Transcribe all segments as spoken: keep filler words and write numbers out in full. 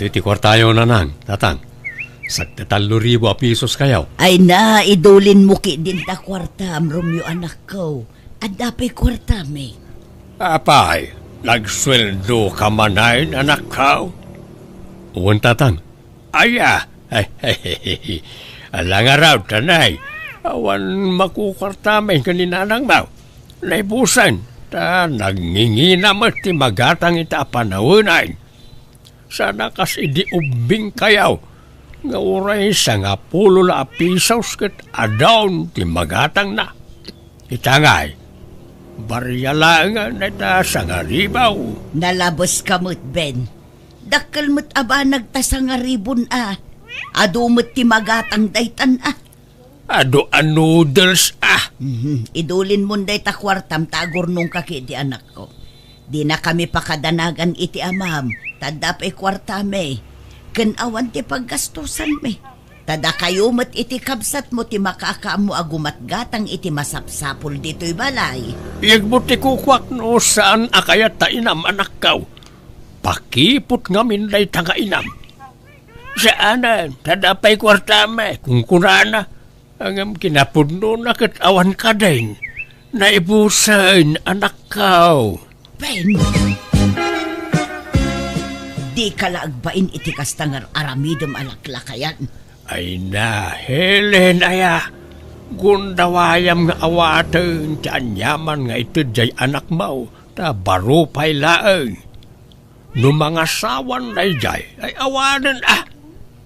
Iti kuartayo, nanang, tatang. Sagdi tallo ribu a pisos kayo. Ay na, idulinmo ketdin ta kuartam, Romeo, anakko. Adda pay kuartami. Apay, nagsueldo ka manen, anakko? Wen, tatang. Aya, ala ngarud, tanay. Awan makukuartami ken ni nanangmo. Naibusen, ta nagngingina met ti magatang ita a panawen. Sana kas idi ubbing kayo, nga uray sangapulo la a pisos ket adun ti magatangna. Ita ngay, barria laeng a dayta sangaribu. Nalabeska met, Ben. Dakkel met a banag ta sangaribun a. Adu met ti magatang daytan a. Adu a noodles a. Mhm. Idulinmon dayta kuartam ta agurnongka ketdi, anakko. Dinakami pakadanagan iti amam, ta adda pay kuartami, ken awan ti paggastosanmi. Ta dakayo met iti kabsatmo ti makaammo a gumatgatang iti masapsapul ditoy balay. Yegmo ti kukuak no saan a kayat ta inam, anakko. Pakiput ngamin dayta nga inam. Saanen, ta adda pay kuartami, kunkunana. Ngem kinapudnona ket awan kadin. Naibusen, anakko. Ben! Dika la agbain iti kasta nga ar-aramidem a laklakayan. Ay na, Helen, aya. Gundawayam nga awaten ti aniaman nga ited jay anakmo, ta baro pay laeng. No mangasawan dayjay, ay awanen a,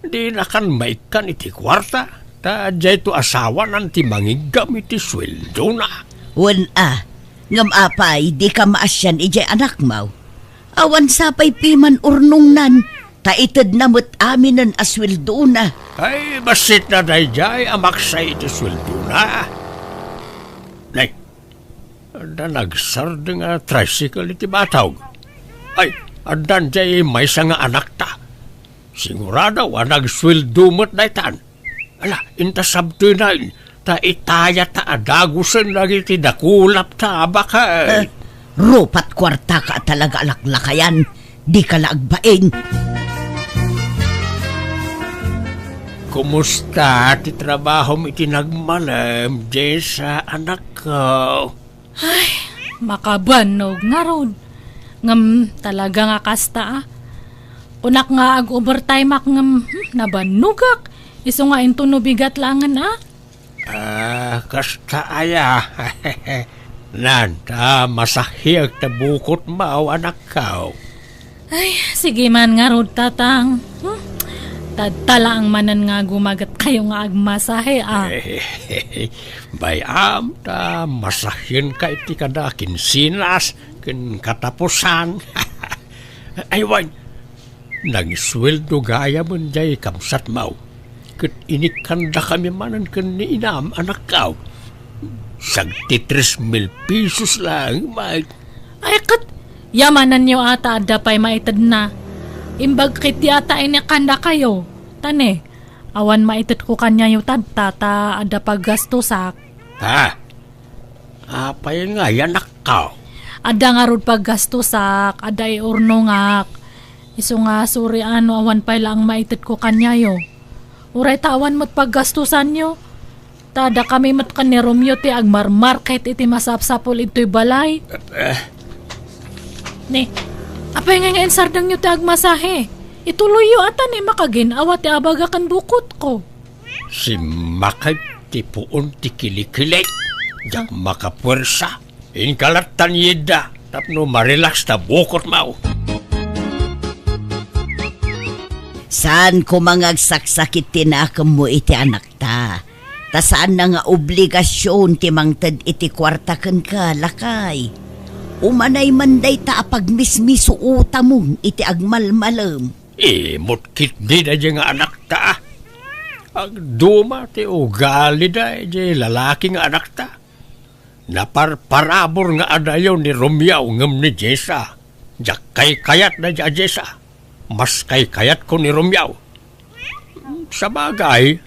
dinakan maikkan iti kuarta, ta diayto a sawanan ti mangiggam iti sueldona. Wen a, ngem apay, dika maasian idiay anakmo? Awan sapay piman urnongnan, ta itedna met aminen a sueldona. Ay, basit na dayjay a maksay iti sueldona. Nay, adda nagsardeng a tricycle iti batog. Ay, addan jay maysa nga anakta. Sigurado a nagsueldo met daytan. Ala, inta sabtenen, ta itayata a dagusen dagiti dakulap ta a baket. Eh, rupat kuartaka a talaga a laklakayan. Dika la agbain. Kumusta ti trabahom iti nagmalem, Jessa, anakko? Ay, makabannog ngarud. Ngem talaga nga kasta, a. Kunak nga ag-overtime-ak ngem, hmm, nabannogak. Isu nga intono bigat laengen, a. Ah, kasta aya. Nan, ta masahiek ta bukotmo, anakko. Ay, sige man ngarud, tatang. Hmm? Tadta laeng manen nga gumaget kayo nga agmasahe, a. Bay-am ta masahienka iti kada kinsinas ken katapusan. Ay, wen, nagsueldo gayamen jay kabsatmo. Ket inikkandakami manen ken ni inam, anakko. Sagdi tres mil pesos laeng, Mike. Ay, ket yamananyo a ta adda pay maitedna. Imbag ketdi a ta inikkandakayo. Ta ne, awan maitedko kaniayo tadta ta adda paggastosak. Ha? Apay ngay, anakko? Adda ngarud paggastosak, adda iurnongak. Isu nga suri a no awan pay laeng maitedko kaniayo. Uray ta awan met paggastosanyo. Ta dakami met ken ni Romeo ti agmarmarket iti masapsapul idtoy balay. Eh. Ni, apay ngay nga insardengyo ti agmasahe? Ituloyyo a ta ni makagin-awa ti abaga ken bukotko. Simmakay ti puon ti kilikilik. Diak makapuersa. Inka lattan yidda tapno ma-relax ta bukotmo. Saan koma nga agsaksakit ti nakemmo iti anakta. Ta saanna nga obligasion ti mangted iti kuarta kenka, lakay. Umanay man dayta a pagmismisuotamon iti agmalmalem. Imot ketdi daydiay nga anakta. Agduma ti ugalida idiay lalaki nga anakta. Naparparabur nga adayo ni Romeo ngem ni Jessa. Diak kaykayat daydiay a Jessa. Mas kaykayatko ni Romeo. Sabagay,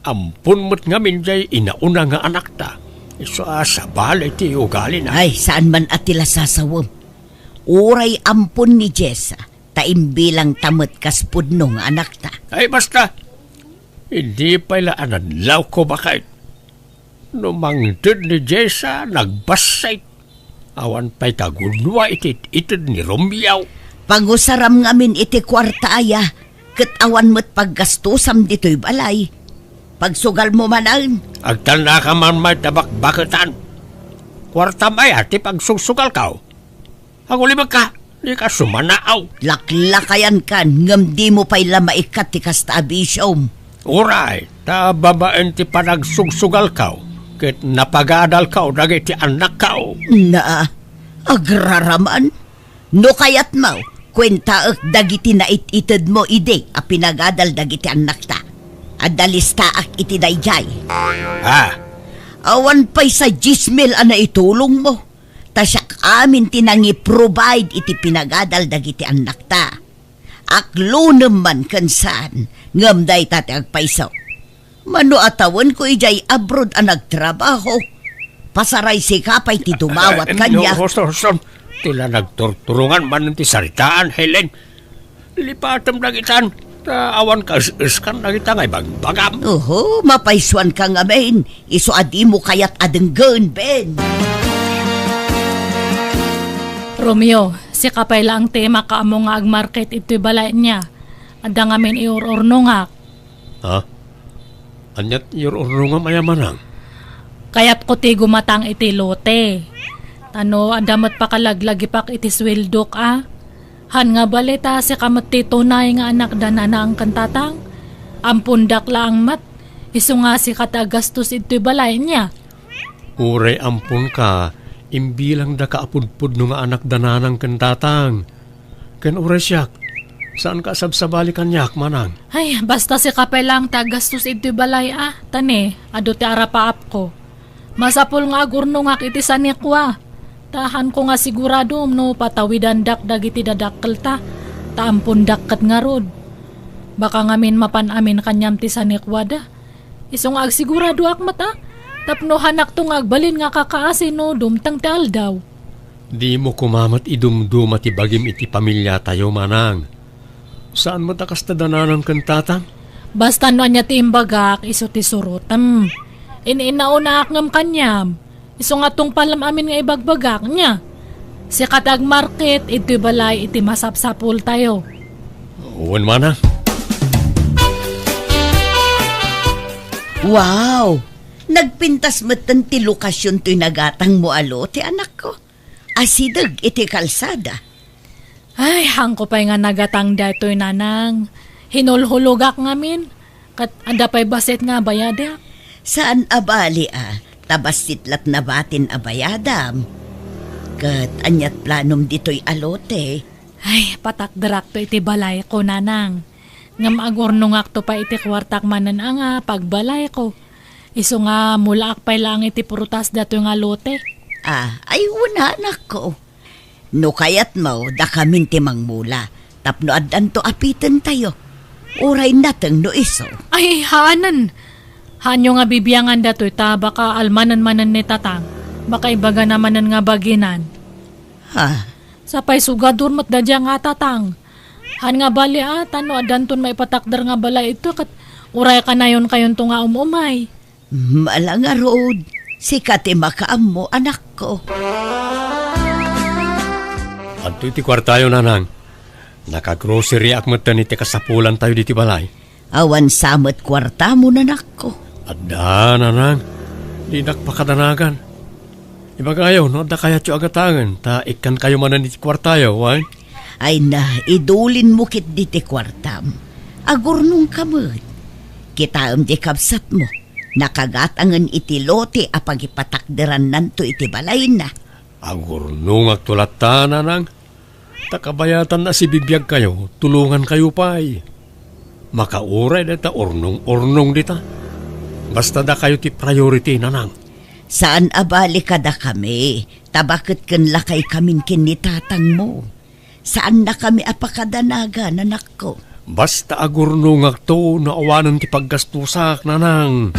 ampon met ngamin diay inauna nga anakta. Isu a sabali ti ugalina. Ay, saan man a ti la sasawem. Uray ampon ni Jessa, Ta imbilangta met kas pudno nga anakta. Ay, basta! Idi pay la a nadlawko, baket. No mangted ni Jessa, nagbassit. Awan pay kagudua iti it-ited ni Romeo. Pangusaram ngamin iti kuarta aya, ket awan met paggastosam ditoy balay. Pagsugalmo manen. Agtannaka man met a bakbaketan. Kuartam aya ti pagsugsugalko? Agulibekka, dika sumanaaw. Laklakayankan, ngem dimo pay la maikkat ti kasta a bisiom. Uray, ta babaen ti panagsugsugalko, ket napagadalko dagiti annakko. Na, agraraman? No kayatmo, kuentaek dagiti nait-itedmo idi a pinagadal dagiti annakta. Adda listaak iti daydiay. Ah. Awan pay sa dies mil a naitulongmo. Ta siak amin ti nangi-provide iti pinagadal dagiti annakta. Aklonem man ken saan, ngem dayta ti agpayso. Mano a tawenko idiay abroad a nagtrabaho, pasaraysika pay ti dumawat kaniak. No, Houston, Houston. Ti la nagturturongan manen ti saritaan, Helen. Lipatem dagitan, ta awan kaes-eskan dagita nga ibagbagam. Oho, mapaysuanka ngamin, isu a dimo kayat a denggen, Ben. Romeo, sika pay laeng ti makaammo nga agmarket iti balay nia. Adda ngamin iur-urnongak. Ha? Ania ti iur-urnongam aya, manang? Kayatko ti gumatang iti lote. Ta no adda met pakalaglagipak iti sueldok a. Han nga bali ta sika met ti tunay nga anak da nanang ken tatang. Ampondak laeng met, isu nga sika ti aggastos iti balay nia. Uray amponka, imbilangdaka a pudpudno nga anak da nanang ken tatang. Ken uray siak, saanka a sabsabali kaniak, manang. Ay, basta sika pay laeng ti aggastos iti balay a, ta ne, adu ti arapaapko. Masapul nga agurnongak iti sanikua. Ta hanko nga sigurado no patawidandak dagiti dadakkelta, ta ampondak ket ngarud. Baka ngamin mapan amin kaniam ti sanikuada. Isu nga agsiguradoak met a, tapno hanakto nga agbalin nga kakaasi no dumteng ti aldaw. Dimo koma met idumduma ti bagim iti pamiliatayo, manang. Saan met a kasta da nanang ken tatang? Basta no ania ti imbagak, isu ti surotem. In-inaonaak ngem kaniam. Isu nga tungpalem amin nga ibagbagak, nia. Sika ti agmarket iti balay iti masapsapultayo. Wen, manang. Wow! Nagpintas metten ti lokasion toy nagatangmo a lote, anakko. Asideg iti kalsada. Ay, hanko pay nga nagatang daytoy, nanang. Hinulhulogak ngamin. Ket adda pay bassit nga bayadak? Saan a bali a, ta bassit la't nabatin a bayadam. Ket ania't planom ditoy a lote? Ay, patakderakto iti balayko, nanang. Ngem agurnongakto pay iti kuartak manen a nga pagbalayko. Isu nga mulaak pay laeng iti prutas datoy nga lote. Ah, ay, wen, anakko. No kayatmo, dakamin ti mangmula, tapno addanto a pitentayo. Uray nateng no isu. Ay, haanen. Haanyo nga bibiangan datoy ta baka almanen manen ni tatang. Baka ibagana manen nga baginan. Ha? Sapay sugador met daydiay nga tatang. Han nga bali a, ta no addanton maipatakder nga balay ito, ket uray kanayon kayonto nga um-umay. Mala ngarud, sika ti makaammo, anakko. Adtoy ti kuartayo, nanang. Nakagroceryak metten iti kasapulantayo ditoy balay. Awan sa met kuartamo, anakko? Adda, nanang. Dinak pakadanagan. Ibagayo, no adda kayatyo a gatangen, ta ikkankayo manen iti kuartayo, wen? Ay na, idulinmo ketdi ti kuartam. Agurnongka met. Kitaem ti kabsatmo. Nakagatangen iti lote a pagipatakderannanto iti balayna. Agurnongakto latta, nanang. Ta kabayatanna a sibibiagkayo, tulongankayo pay. Makauray dayta urnong-urnong dita. Basta dakayo ti priority, nanang. Saan a bali kadakami, ta baket ken lakaykamin ken ni tatangmo. Saannakami a pakadanagan, anakko. Basta agurnongakto no awanen ti paggastusak, nanang.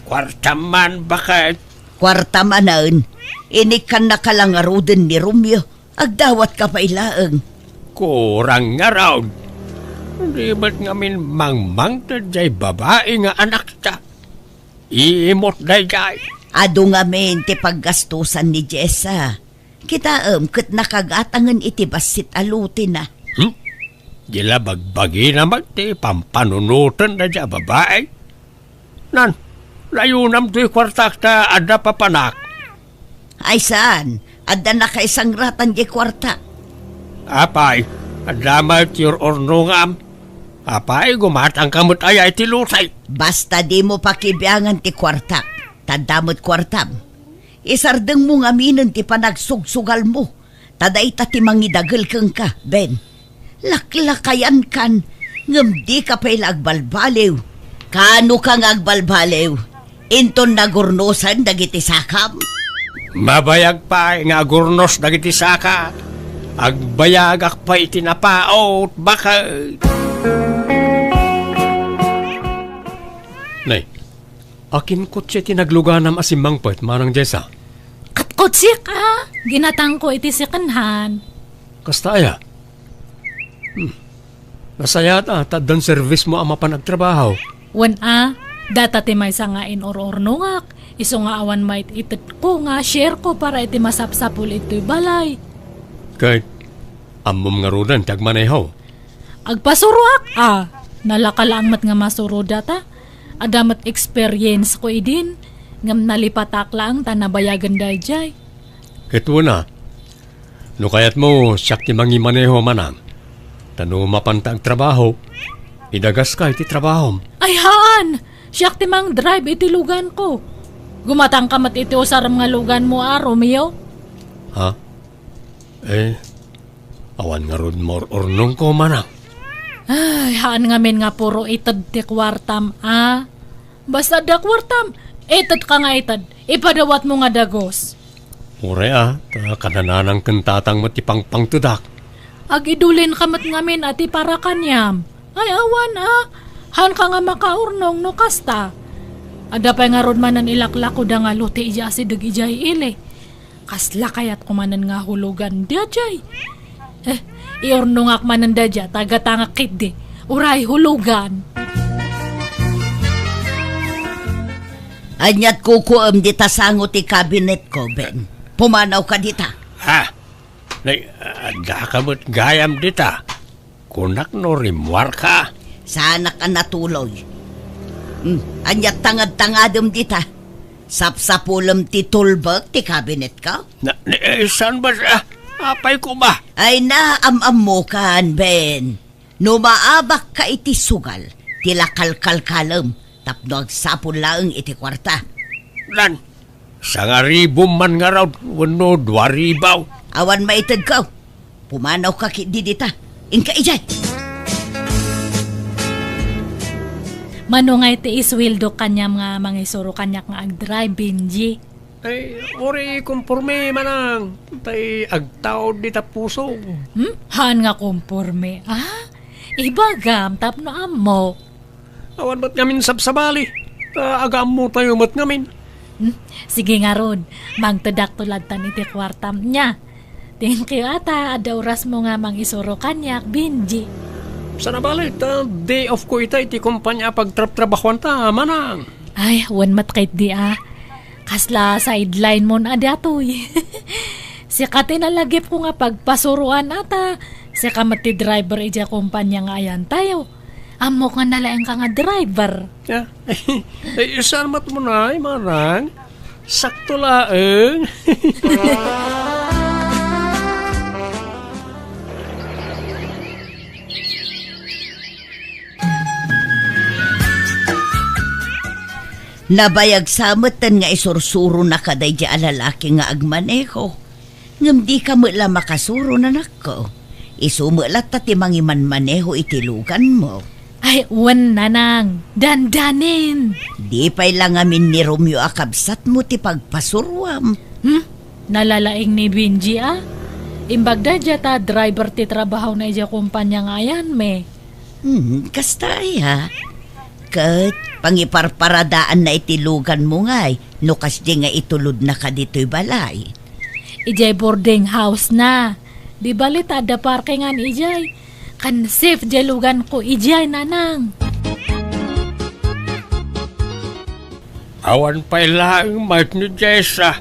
Kuarta man, baket. Kuarta manen, inikkannaka la ngaruden ni Romeo. Agdawatka pay laeng. Kurang ngarud. Di met ngamin mangmangted jay babai nga anakta. Iimut dayjay. Adu ngamin ti paggastusan ni Jessa. Kitaem ket nakagatangen iti bassit a lote na. Hmm? Di la bagbagina met ti pampanunoten dayjay a babai. Nan, layonam toy kuartak ta adda papanak. Ay saan, adda nakaisangratan diay kuartak. Apay, adda met ti ur-urnongam. Apay, gumatangka met aya iti lote? Basta dimo pakibiangan ti kuartak, ta adda met kuartam. Isardengmo ngaminen ti panagsugsugalmo, ta dayta ti mangidagel kenka, Ben. Laklakayankan, ngem dika pay la agbalbaliw. Kaano ka nga agbalbaliw? Inton nagurnosen dagiti sakam? Mabayag pay nga agurnos dagiti saka. Agbayagak pay iti napaut, baket. Nay, akin kutse ti nagluganam a simmangpet, Manang Jessa? Ket kutsek a, ginatangko iti second hand. Kasta aya? Hmm. Nasayaat a, ta addan servismo a mapan agtrabaho. Wen a, dayta ti maysa nga inur-urnongak, isu nga awan maitedko nga shareko para iti masapsapul itoy balay. Ket, ammom ngaruden ti agmaneho? Agpasuroak a, nalaka laeng met nga masuro dayta. Adda met experience ko idin, ngem nalipatak laeng ta nabayagen daydiay. Ket wen a, no kayatmo, siak ti mangimaneho, Manang. Ta no mapanta agtrabaho, idagaska iti trabahom. Ay haan! Siak ti mangdrive iti luganko. Gumatangka met iti usarem nga luganmo a, Romeo. Ha? Eh, awan ngarud maur-urnongko, Manang. Ay, haan ngamin nga puro ited ti kuartam a. Basta adda kuartam, itedka nga ited, ipadawatmo nga dagus. Uray a, ta kanananang ken tatang met ti pangpangtedak. Agidulinka met ngamin a ti para kaniam. Ay awan a, haanka nga makaurnong no kasta. Adda pay ngarud manen ilaklakoda nga lote idiay asideg idiay ili. Kasla kayatko manen nga hulogan daydiay. Eh, iurnongak manen daydiay, ta gatangak ketdi. Uray hulogan. Aniat kukuem dita sango ti kabinetko, Ben? Pumanawka dita. Ha? Nay, addaka met gayam dita. Kunak no rimmuarka. Saanak a natuloy. Hmm, aniat tangad-tangadem dita? Sapsapulem ti tulbek ti kabinetko? Na, ni, eh, saan ba, ah, apay ko ba? Ay na, am-ammokan, Ben. No maabakka iti sugal, ti la kalkalkalem tapno agsapul laeng iti kuarta. Nan, sangaribom man ngarud wenno dua ribu. Awan maitedko. Pumanawka ketdi dita. Inka idiay. Mano ngay ti isueldo kaniam nga mangisuro kaniak nga agdrive, Benji? Ay, uray konporme, Manang. Tay agtaud dita pusog. Hmm? Haan nga konporme, ah? Ibagam tapno ammo. Awan met ngamin sabsabali. Ta agaammotayo met ngamin. Hmm? Sige ngarud, mangtedakto lattan iti kuartam nia. Thank you, ata. Adda orasmo nga mangisuro kaniak, Benji. Sana bale, ta day off ko ita iti kompanya a pagtrabtrabahuanta, Manang. Ay, wen met ketdi a. Kasla sideline mon a datoy. Sika ti nalagipko nga pagpasuroan ata. Sika met ti driver idiay kompanya nga ayantayo. Ammok nga nalaingka nga driver. Ya. Ay, saan met mo na, ay, Manang? Sakto laeng. Nabayag sa metten nga isursuronaka daydiay a lalaki nga agmaneho. Ngem dika met la makasuro, nanakko. Isu met latta ti mangimanmaneho iti luganmo. Ay, wen, nanang. Dandanin. Di pay la ngamin ni Romeo a kabsatmo ti pagpasuroam. Hmm? Nalalaing ni Benji, a? Imbag daydiay ta driver ti trabahona idiay kompanya nga ayanmi. Hmm, kasta aya. Ket pangiparparadaanna iti luganmo ngay no kasdi nga itulodnaka ditoy balay. Idiay boarding house na. Di bali ta adda parkingan idiay. Ken safe diay luganko idiay, Nanang. Awan pay laeng met ni Jessa.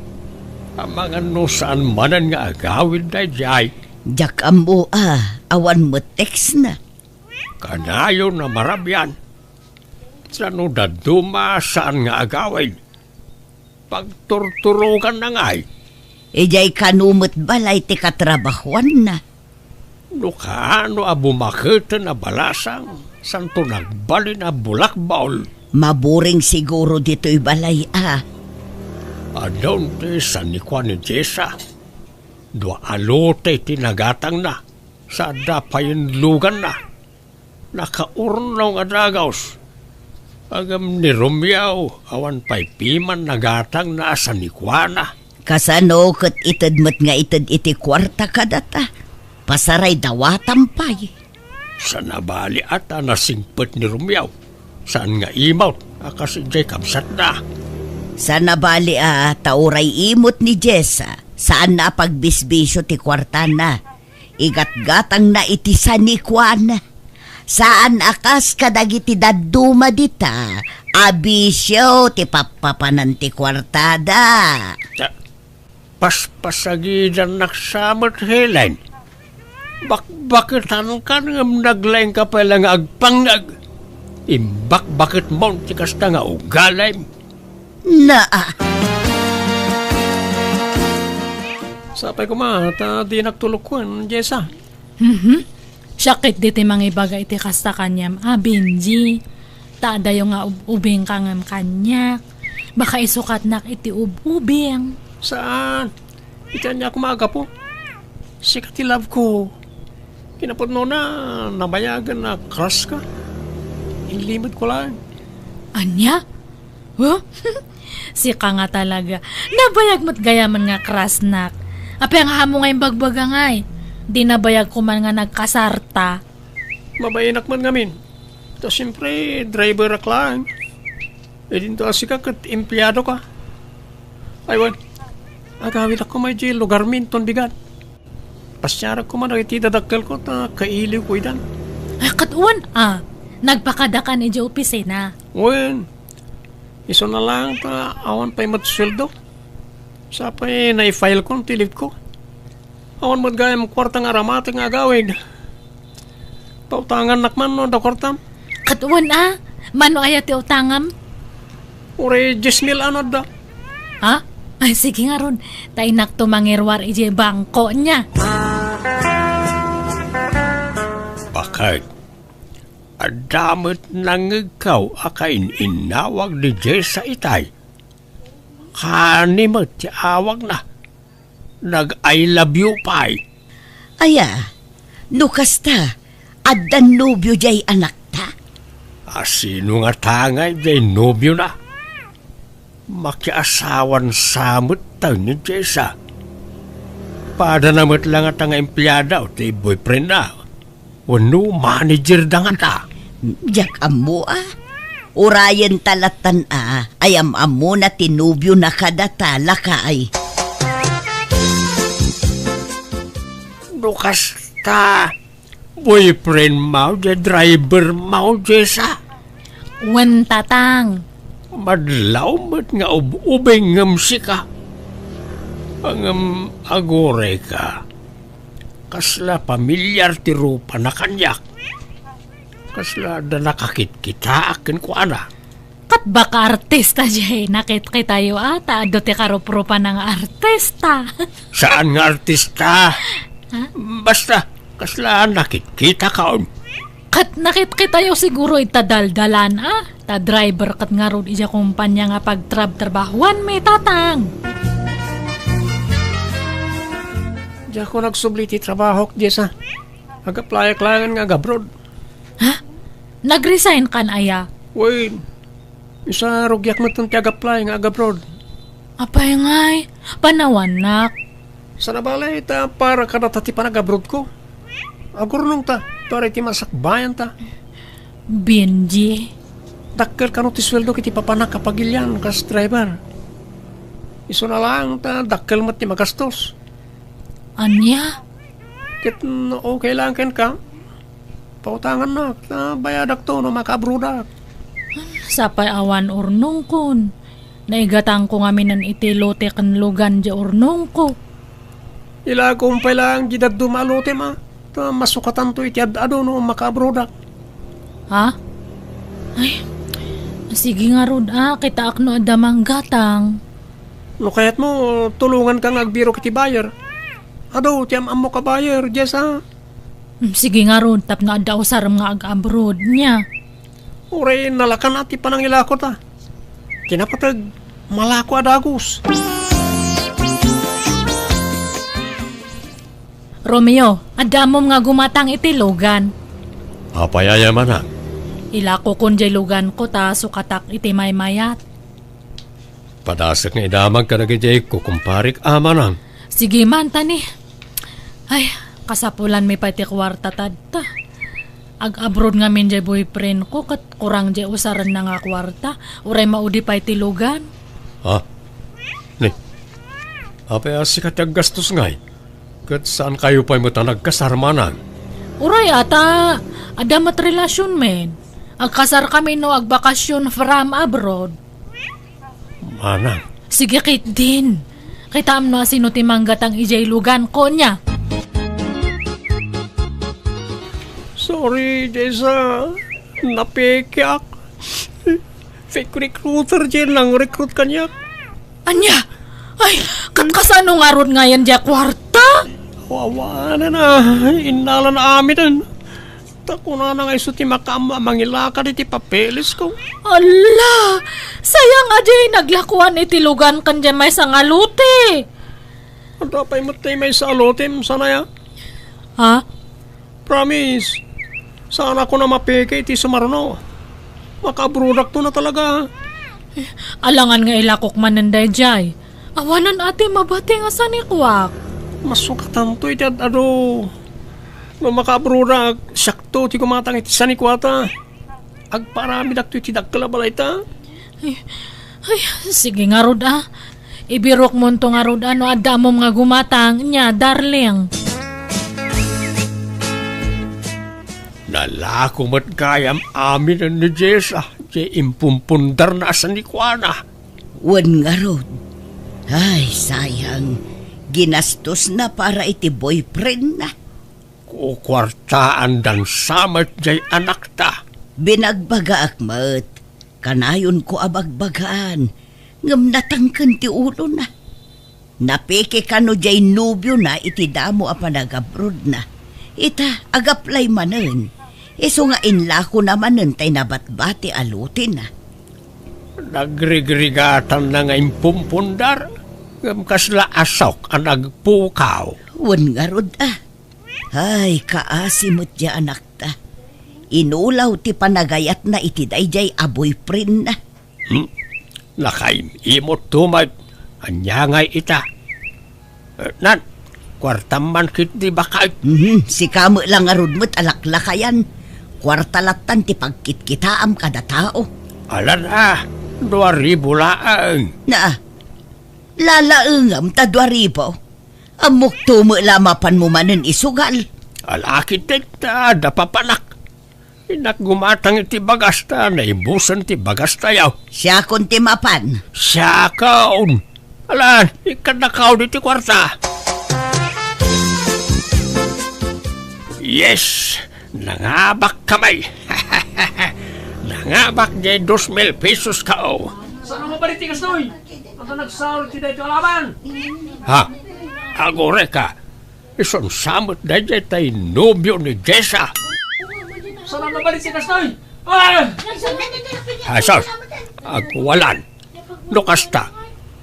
Amangan no saan manen nga agawid daydiay. Diak ammo a, awan met text na. Kanayon a marabian. Sano dadduma saan nga agawid? Pagturturoganna ngay. Idiay kano met balay ti katrabahuanna. No kaano a bumaketen a balasang, santo nagbalin a bulakbol. Maburing siguro ditoy balay a. Adun ti sanikuan ni Jessa. Dua a lote ti nagatangna. Sa adda payen luganna. Nakaurnaw nga dagus. Ngem ni Romeo, awan pay piman nagatangna a sanikuana. Kasano ket ited met nga ited iti kuarta kadata? Pasaray dawatam pay. Saan a bali a ta nasingpet ni Romeo. Saan nga imot a kas idiay kabsatna. Saan a bali a ta uray imot ni Jessa, saanna a pagbisbisio ti kuartana. Igatgatangna iti sanikuan. Saan a kas kadagiti dadduma dita a bisio ti pappapanan ti kuartada. Ta-, paspasagidannak sa met, Helen. Bakbaketankan ngem naglaingka pay la nga agpangngeg. Imbakbaketmon ti kasta nga ugalim. Naa. Sapay koma ta dinak tulokuen, Jessa. Mhm. Siak ketdi ti mangibaga iti kasta kaniam a, Benji. Ta adayo nga ub-ubingka ngem kaniak. Baka isukatnak iti ub-ubing. Saan? Iti ania koma a gapu? Sika ti love ko. Kinapudnona, nabayagen a crush ka. Inlimedko laeng. Ania? Huh? Sika nga talaga. Nabayag met gayamen nga crushnak. Apay nga ammo nga imbagbaga ngay? Di nabayag ko man nga nagkasarta. Mabainak met ngamin. Ta siempre, driverak laeng. Idinto a sika ket empleado ka. Ay, wen. Agawidak koma idiay lugarmi inton bigat. Pasiarak koma dagiti dadakkelko ta kailiwko idan. Ay, ket wen a, nagpakadakan idiay opisina. Wen, isuna laeng ta awan pay met sueldo. Sapay naifilekon ti leave ko. Awan met gayam kuarta nga aramatek nga agawid. Pautangannak man no adda kuartam? Ket wen a, mano aya ti utangam? Uray dies mil a no adda. Ha? Ay, sige ngarud. Ta innakto mangiruar idiay bangko nia. Baket, adda met nangngegko a kain-innawag ni Jessa itay. Kani met ti awagna. Nag-I love you pay. Aya, no kasta, addan nobio diay anakta? A, sino ngata ngay diay nobiona? Makiasawan sa met tayo ni Jessa. Padana met la ngata nga empleada ti boyfriendna. Wenno manager da ngata? Diak ammo a. Urayen ta latan a, ay am-ammona ti nobiona kadata, lakay. No kasta, boyfriend mo, diay driver mo, Jessa? Wen, Tatang. Madlaw met nga ub-ubing ngem sika. Ngem aguray ka. Kasla pamilyar ti rupana kaniak. Kasla adda nakakitkitaak kenkuana. Ket baka artista diay nakitkitayo a, ta adu ti karuprupana nga artista. Saan nga artista? Ha? Basta, kasla nakitkitakon. Ket nakitkitayo siguro ita daldalan a, ta driver ket ngarud idiay kompania nga pagtrabtrabahuanmi, Tatang. Diakon agsubli ti trabahok, Jessa. Ag-applyak laengen nga ag-abroad. Ha? Nag-resign kan aya? Wen, isa rugiak met ti ag-apply nga ag-abroad. Apay ngay, panawannak. Saan a bale, ta para kadata ti panag-abroad ko. Agurnong ta, para iti masakbayan ta. Benji. Dakkel kano ti sueldo iti papanak a pagilian kas driver. Isuna laeng ta dakkel met ti magastos. Ania? Ket no okay lang kenka, pautangannak, ta bayadakto no makaabrodak. Sapay awan urnongkon. Naigatangko ngaminen iti lote ken lugan diay urnongko. Ilakom pay lang diay dadduma a lotem a, ta masukatanto iti ad-adu no makaabrodak. Ha? Ay, sige ngarud a, kitaak no adda manggatang. No kayatmo, tulonganka nga agbirok iti buyer. Adu ti am-ammok a buyer, Jessa. Mm, sige ngarud, tapno adda usarem nga ag-abroad nia. Uray nalakan a ti panangilakota. Kinapateg, malako a dagus. Romeo, adda ammom nga gumatang iti lugan. Apay aya, manang? Ilakokon diay luganko ta sukatak iti maymayat. Padasek nga idamag kadagiti kukumparik a, manang. Sige man, tani. Ay, kasapulanmi pay ti kuarta tadta. Ag-abroad ngamin diay boyfriendko ket kurang diay usarenna nga kuarta. Uray maudi pay ti lugan. Ha? Ni, apay a sika ti aggastos ngay? Ket saankayo pay met a nagkasar, manang? Uray a ta adda met relasionmi. Agkasarkami no agbakasyon from abroad. Manang. Sige ketdin. Kitaem no asino ti manggatang idiay luganko nia. Sorry, Jessa. Napekeak. Fake recruiter diay nang-recruit kaniak. Ania? Ay, ket kasano ngarud ngayen diay kuarta? Awanen a, innalan aminen. Ta kunana nga isu ti makaammo a mangilakad iti papelesko. Ala! Sayang a diay naglakuan iti lugan ken diay maysa nga lote. Adda pay met ti maysa a lotem, saan aya? Ha? Promise, saanakon a mapeke iti sumaruno. Makaabrodakto na talaga. Alangan nga ilakok manen daydiay. Awanen a ti mabati nga sanikuak. Masukatanto iti ad-adu. No makaabrodak, siakto ti gumatang iti sanikuata. Agparamidakto iti dakkel a balayta. Ay, ay, sige ngarud a. Ibirokmonto ngarud a no adda ammom nga gumatang, nia, darling. Nalako met gayam aminen ni Jessa, diay impumpundarna a sanikuana. Wen ngarud. Ay, sayang. Ginastosna para iti boyfriendna. Kukuartaandan sa met diay anakta. Binagbagaak met, kanayonko a bagbagaan, ngem natangken ti ulona. Napeke kano diay nobiona iti damo a panagabrodna. Ita, agaplay manen. Isu nga inlakona manen tay nabatbati a lotena. Nagrigrigatanna nga impumpundar, ngem kasla asok a nagpukaw. Wen ngarud a. Ay, kaasi met diay anakta. Inulaw ti panagayatna iti daydiay a boyfriendna. Hmm? Nakaim-imotto met. Ania ngay ita? Eh, nan, kuartam man ketdi baket. Mhm, sika met la ngarud met a laklakayan. Kuarta lattan ti pagkitkitaam kada tao. Alan a, dua ribu laeng. Na, lalaengam ta dua ribu. Ammokto met la mapanmo manen isugal. Ala ketdi ta adda papanak. Innak gumatang iti bagas ta naibusen ti bagastayo. Siakon ti mapan. Siakon. Ala, ikkannakaw ditoy kuarta. Yes! Nangabak kami. Nangabak diay dos mil pesos kao. Saan a mabalin ti kastoy? Ata nagsao ti daytoy a laban. Ha? Agurayka. Isun sa met daydiay tay nobio ni Jessa. Saan a mabalin ti kastoy? Ah! Ay, sus! Agwalan. No kasta,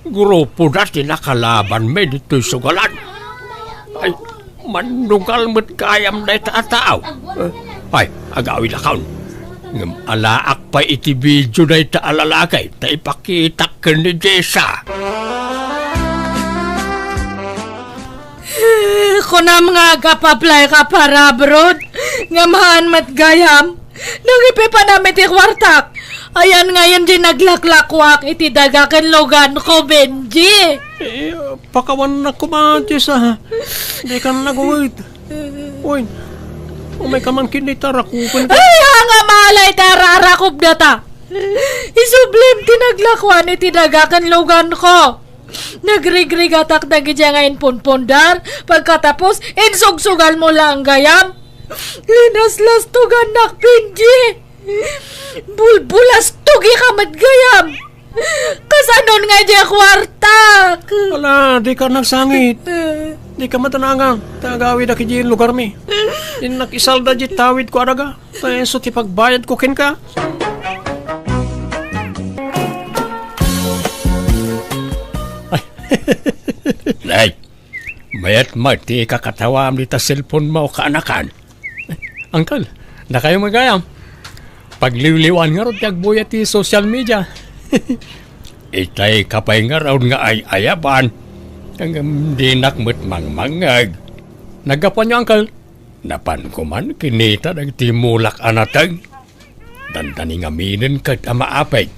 grupoda ti nakalabanmi ditoy sugalan. Ay, mannugal met gayam dayta a tao. Eh, ay, agawidakon. Ngem alaak pay iti video dayta a lalaki ta ipakitak ken ni Jessa. Kunam nga agap-apply ka para abroad, ngem haan met gayam. Nangipipanam iti kuartak. Ayan ngayon di naglaklakuak iti daga ken luganko, Benji. Eh, pakawannak koma, Jessa. Dikan naguwit. Uy, umay ka man ket dita, rakupen ka. Ay, anga malay ta ararakop data. Isublim ti naglakuan iti daga ken luganko. Nagrigrigatak dagidiay nga impunpundar, pagkatapos, insugsugalmo laeng gayam. Linaslastogannak, Benji. Bulbulastogika met gayam. Kasanon nga idiay kuartak? Ala, dika nagsangit. Dika matanangang. Ta agawidak idiay lugarmi. Innak isalda idiay tawidko a daga. Ta isu ti pagbayadko kenka. Ay. Nay, mayat met ti ikakatawam dita cellphone mo, kaanakan. Uncle, dakayo met gayam. Pagliwliwan ngarud ti agbuya ti social media. Itay ka pay ngarud nga ay-ayaban. Ngem dinak met mangmangngeg. Naggapuanyo, uncle? Napanko man kinita dagiti mulak a nateng. Dandani ngaminen ket a maapek.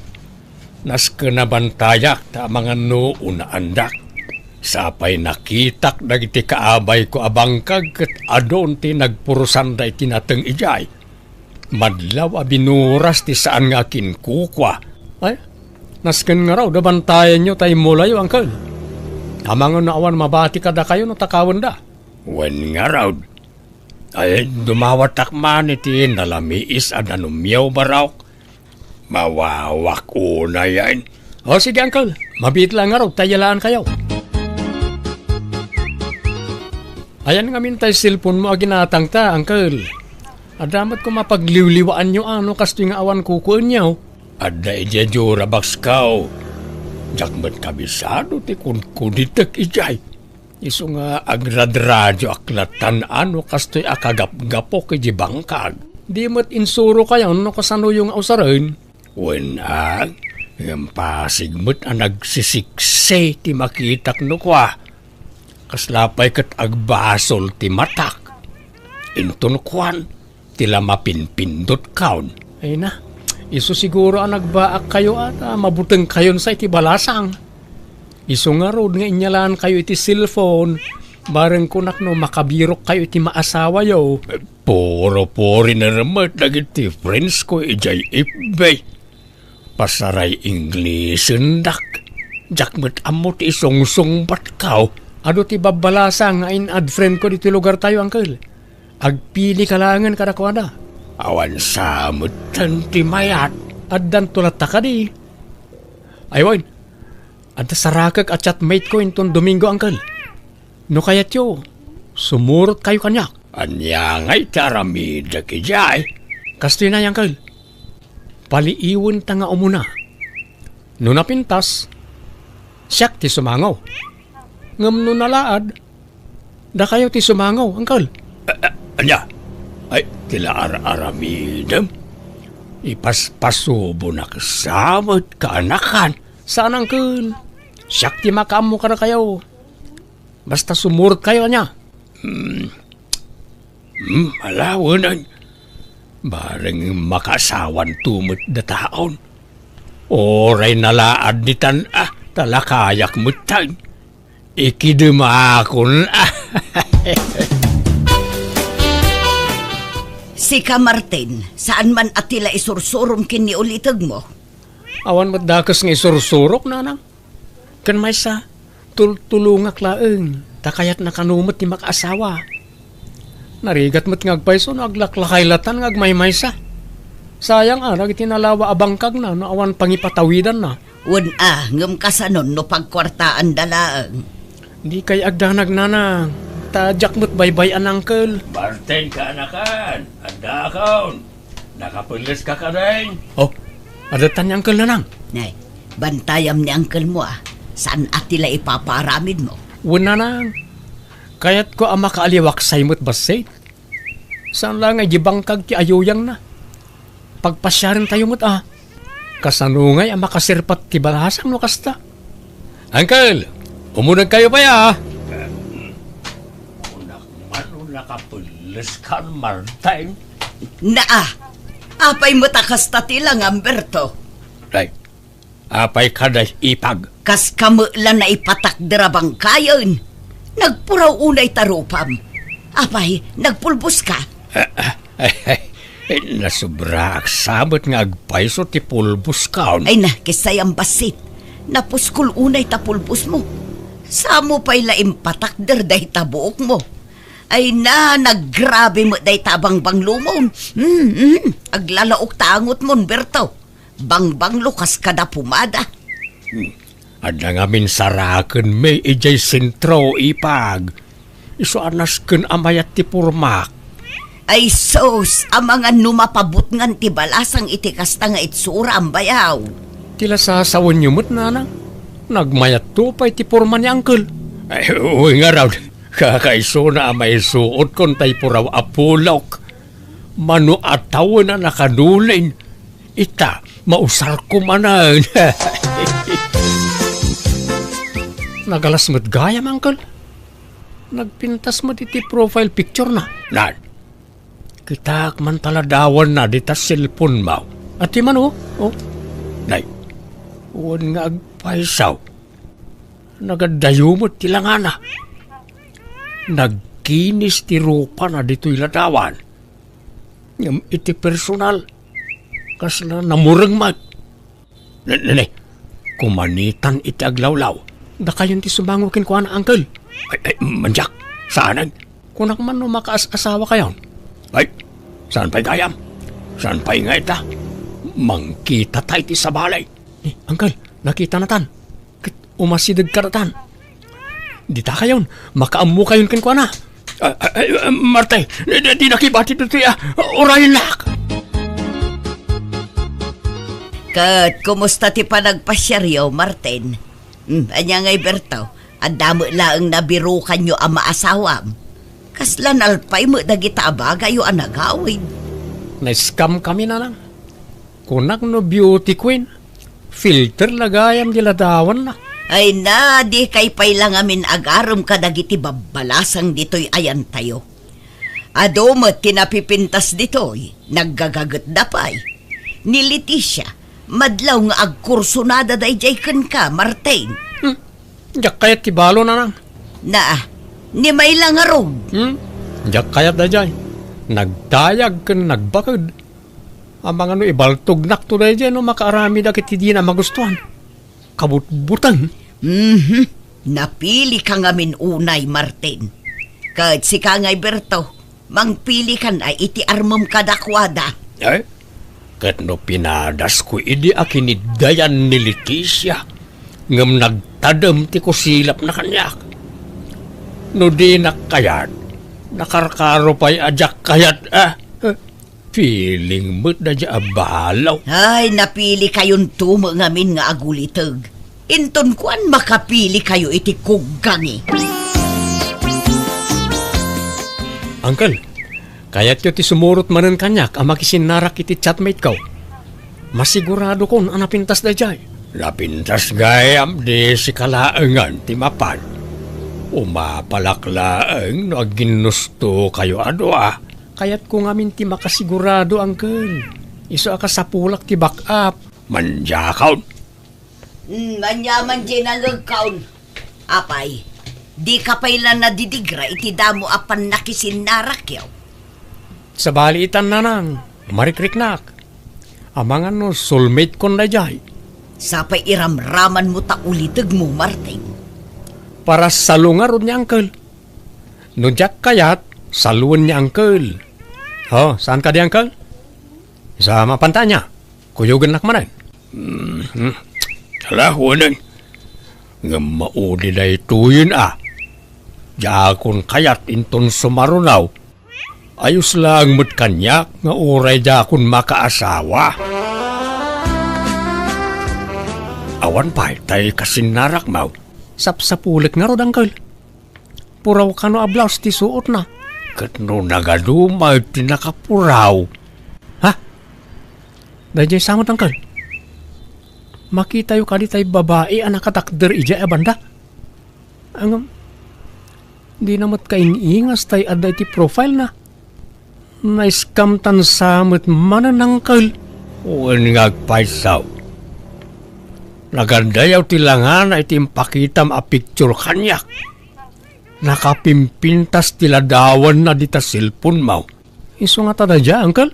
Nasken a bantayak ta amangan no unaandak. Sapay nakitak dagiti kaabayko a bangkag ket adun ti nagpurusanda iti nateng idiay. Madlaw a binuras ti saan nga akinkukua. Ay, nasken ngarud a bantayanyo ta immulayo, uncle. Amangan no awan mabati kadakayo no takawenda. Wen ngarud. Ay, dumawatak man iti nalamiis a danumyo, Barok. Mawawak unayen. O, sige, uncle. Mabiit lang ngarud ta iyalaan kayo. Ayan ngamin tay cellphone mo a ginatangta, uncle. Adda met koma pagliwliwaanyo a no kastoy nga awan kukuenyo. Adda idiay Durabox ko. Diak met kabisado ti kunkunitek idiay. Isu nga agradradio ak latan a no kastoy a kagapgapok iti bangkag. Di met insuro kayo no kasanoyo nga usaren. Wen a, ngem pasig met a nagsisiksi ti makitak no kua. Kasla pay ket agbasol ti matak. Inton kuan, ti la mapinpindot kaon. Ay na, isu siguro a nagbaak kayo at ah, mabuteng kayon sa iti balasang. Isu ngarud nga inyalaan kayo iti cellphone, bareng kunak no makabirok kayo iti maasawayo. Puro puri na remet dagiti friends ko ijay F B. Pasaray Inglesen dak. Diak met ammo ti isungsungbat kaw. Adu ti babbalasang nga in-add friend ko ditoy lugar tayo, uncle. Agpili ka laengen kadakuada. Awan sa metten ti mayat. Addanto latta kadi. Ay wen, adda sarakek a chatmate ko inton Domingo, uncle. No kayatyo, sumurot kayo kaniak. Ania ngay ti aramidek idiay? Kastoy na, uncle. Paliiwenta nga umuna. No napintas, siak ti sumango. Ngem no nalaad, dakayo ti sumango, uncle. A-, a-, ania? Ay, ti la ar-aramidem? Ipaspasubonak sa met kaanakan. Saan, uncle. Siak ti makaammo kadakayo. Basta sumurot kayo, ania? Hmm. Hmm, ala wen. Bareng makaasawanto met dataon. Uray nalaad ditan a, ta la kayak metten. Ikidemakon a. Sika, Martin, saan man a ti la isursurom ken ni ulitegmo? Awan met dakes nga isursurok, nanang. Ken maysa, tultulongak laeng, ta kayatna kano met ti makaasawa. Narigat met nga agpayso no aglaklakay latan nga agmaymaysa. Sayang a, dagiti nalawa a bangkagna no awan pangipatawidanna. Wen a, ngem kasanon no pagkuartaanda laeng? Dikay agdanag, nanang, ta diak met baybay-an, uncle. Martin, kaanakan, addaakon. Nakapelles ka kadin? Oh, adatan ni Uncle Nanang. Nay, bantayam ni uncle mo, ah. Saan a ti la ipapaaramid mo? Wen, Nanang. Kayatko a makaaliwaksay met bassit. Saan la nga idi bangkag ti ayuyangna. Pagpasiaren tayo met, ah. Kasano ngay a makaserpat ti balasang no kasta? Uncle, umuneg kayo pay, ah. Kunak man, nakapelles kan, Martin. Naa, apay met a kasta ti langamberto? Ay, apay kada ipag? Kas kami la naipatakder a bangkayen. Nagpuraw unay ta rupam. Apay, nagpulbos ka? Ay, ay, ay, nasobraak sa met nga agpayso ti pulbos kaon. Ay na, kisay ang basit. Napuskol unay ta pulbos mo. Samo pay la impatakder dayta buok mo. Ay na, naggrabe met dayta a bangbanglo mo. Hmm, hmm, aglalaok ta angot mo, Berto. Bangbanglo kas kada pumada. Hmm. Adda ngamin saraken mi idiay sentro, ipag. Isu a nasken a mayat ti pormak. Ay sus, amangan no mapabutngan ti balasang iti kasta nga itsura, ambayaw. Ti la sasawenyo met, nanang? Nagmayatto pay ti porma ni Angkel. Ay, uy, ngarud. Kakaisuna a maisuotkon tay puraw a pulok. Mano a tawen a nakadulin. Ita, mausarko manen. Nagalas met gayam, Angkel. Nagpintas met iti profile picture na. Nan, kitaak man ta ladawanna dita cellphone mo. Ati man, oh. Oh. Nay, wen nga agpayso. Nagaddayo met ti langana. Nagkinis ti rupana ditoy ladawan. Ngem iti personal, kasla namureng met. Ne, ne, ne. Kumanitan iti aglawlaw. Dakayon ti sumango kenkuana, Angkel. Ay, ay, mandiak. Saanen? Kunak man no makaas-asawa kayon. Ay, saan pay gayam? Saan pay nga ita? Mangkita tay ti sabali. Eh, Angkel, nakita natan. Ket umasideg kadatan. Dita kayon, makaammo kayon kenkuana. Ah, ah, ah, Marte, di, di, di nakibati ditoy, ah, urayennak. Ket kumusta ti panagpasiaryo, Martin? Hmm, ania ngay, Berto? Adda met laeng nabirukanyo a maasawam. Kasla nalpay met dagita a bagayyo a nagawid. Na-scam kami, nanang. Kunak no beauty queen, filter la gayam di ladawanna. Ay na, dikay pay la ngamin agarem kadagiti babbalasang ditoy ayantayo. Adu met ti napipintas ditoy, naggagagetda pay. Ni Leticia, madlaw nga agkursunada daydiay kenka, Martin. Hmm. Diak kayat ti balo, nanang. Na, ni Mayla ngarud. Hmm? Diak kayat daydiay. Nagdayag ken nagbaked. Amangan no ibaltognakto daydiay no makaaramidak iti dina magustuan. Kabutbuteng. Mhm. Napili ka ngamin unay, Martin. Ket sika ngay, Berto, mangpili kan a iti armem kadakuada. Eh? Ket no pinadasko idi a kiniddayan ni Leticia, ngem nagtadem ti kusilapna kaniak. No dinak kayat, nakarkaro pay a diak kayat, ah. Feeling met daydiay a balo. Ay, napili kayonto met ngamin nga aguliteg. Inton kuan, makapili kayo iti kuggangi. Uncle, kayatyo ti sumurot manen kaniak a makisinnarak iti chatmate ko. Masiguradokon a napintas daydiay. Napintas gayam di sika laengen ti mapan. Umapalak laeng no agginnusto kayo a dua. Kayatko ngamin ti makasigurado, Uncle. Isu a kasapulak ti backup. Mandiakon. Hmm, ania man diay nangegkaon? Apay, dika pay la nadidigra iti damo a pannakisinnarakkyo? Sabali itan, nanang, marikriknak. Amangan no soulmate kon daydiay. Sapay iramramanmo ta ulitegmo, Martin. Para salungarod ni Uncle. No diak kayat, saluen ni Uncle. Oh, saan kadi, Uncle? Sa mapanta ania? Kuyogennak manen. Mhm. Ala, wen. Ngem maudi daytoyen a. Diakon kayat inton sumaruno. Ayos laeng met kaniak nga uray diakon makaasawa. Awan pay tay kasinnarakmo. Sapsapulek ngarud, Uncle. Puraw kano a blouse ti suotna. Ket no nagadu met ti nakapuraw. Ha? Daydiay sa met, Uncle. Makitayo kadi tay babai a nakatakder idiay a banda? Ngem, dina met kaing-ingas tay adda iti profile na. Na-scam tan sa met manen, Uncle. Wen nga agpayso. Nagandayaw ti langana iti impakitam a picture kaniak. nakapimpintas ti ladawanna dita cellphone-mo. Isu ngata daydiay, Uncle?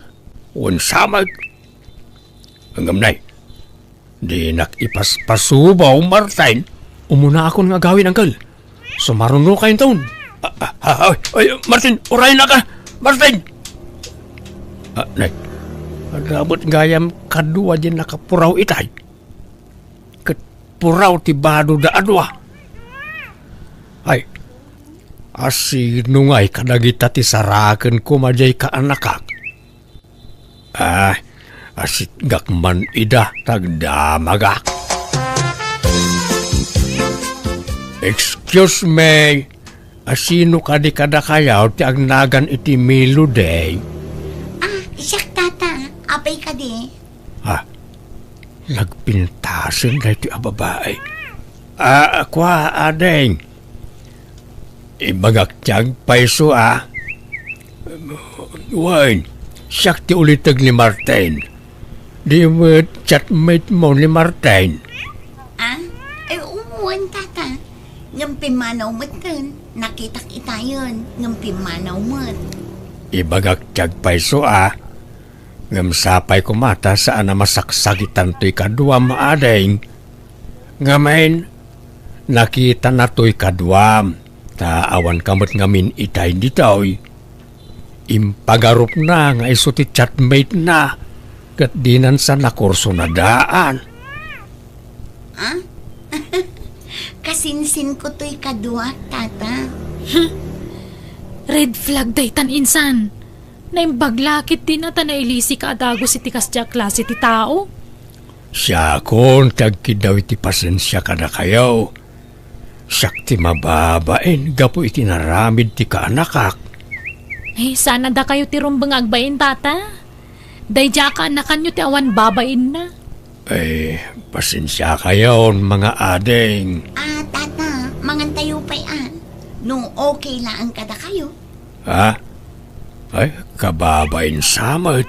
Wen sa met. Ngem nay, dinak ipaspasubaw, Martin. Umunaakon nga agawid, Uncle. Sumarunokayo inton. Ah, ah, ah, ay, ay, Martin, urayennaka, Martin! Ah, nay, adda met gayam kadua diay nakapuraw itay. Ket puraw ti badoda a dua. Ay, asino ngay kadagita ti saraken koma diay kaanakak? Ah, asitgak man ida, tagdamagak. Excuse me, asino kadi kadakayo ti agnagan iti Melody? Ah, siak, tata. Apay kadi? Ah, nagpintasen daytoy a babai. Ah, kua, ading. Ibagak ti agpayso a. Wen, siak ti uliteg ni Martin. Di met chatmate-mo ni Martin? Ah? Ay, wen, tata. Ngem pimmanaw met ken. Nakitak itayen, ngem pimmanaw met. Ibagak ti agpayso a. Ngem sapay koma ta saan a masaksakitan toy kaduam, ading. Ngamin, nakitana toy kaduam, ta awan ka met ngamin itay ditoy. Impagarupna nga isu ti chatmate-na, ket dinan sa nakursunadaan. Ah? Kasinsinko toy kaduak, tata. Red flag daytan, insan. Naimbag la ketdi ta nailisika a dagus iti kasdi a klase ti tao. Siakon ti agkiddaw iti pasensia kadakayo. Siak ti mababain gapu iti naramid ti kaanakak. Eh, saan a dakayo ti rumbeng nga agbain, tata? Daydiay a kaanakanyo ti awan babainna. Eh, pasensiakayon, mga ading. Ah, tata, mangantayo pay, ah. No okay laeng kadakayo. Ha? Ay, kababain sa met.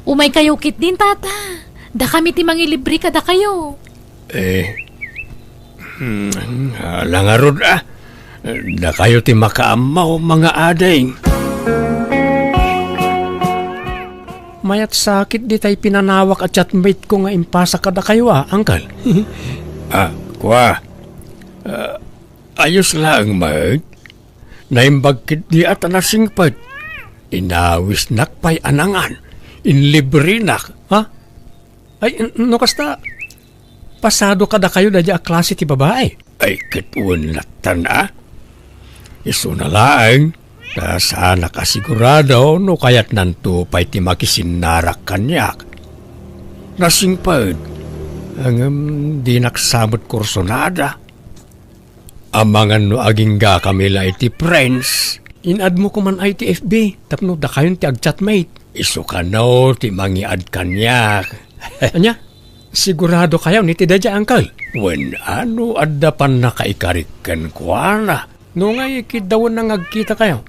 Umaykayo ketdin, tata. Dakami ti mangilibre kadakayo. Eh, hmm, ala ngarud, ah. Dakayo ti makaammo, mga ading. Mayat sakit ditay pinanawak a chatmate ko nga impasak kadakayo, ah, uncle. Ah, kua. Ah, ayos laeng met. Naimbag ketdi a ta nasingpet. Inawisnak pay a nangan. Inlibrenak, ha? Ay, n-, no kasta, pasado kadakayo daydiay a klase ti babai? Ay, ket wen lattan, a. Isuna laeng, ta saanak a sigurado no kayatnanto pay ti makisinnarak kaniak. Nasingpet, ngem dinak sa met kursunada. Amangan no aginggakami la iti friends. In-add-mo koman ay ti F B tapno dakayon ti agchatmate. Isu kano ti mangi-add kaniak. Ania? Sigurado kayo ni ti daydiay, uncle? Wen, ano adda pannakaikarik kenkuana? No ngay, kiddawen na nga agkita kayo.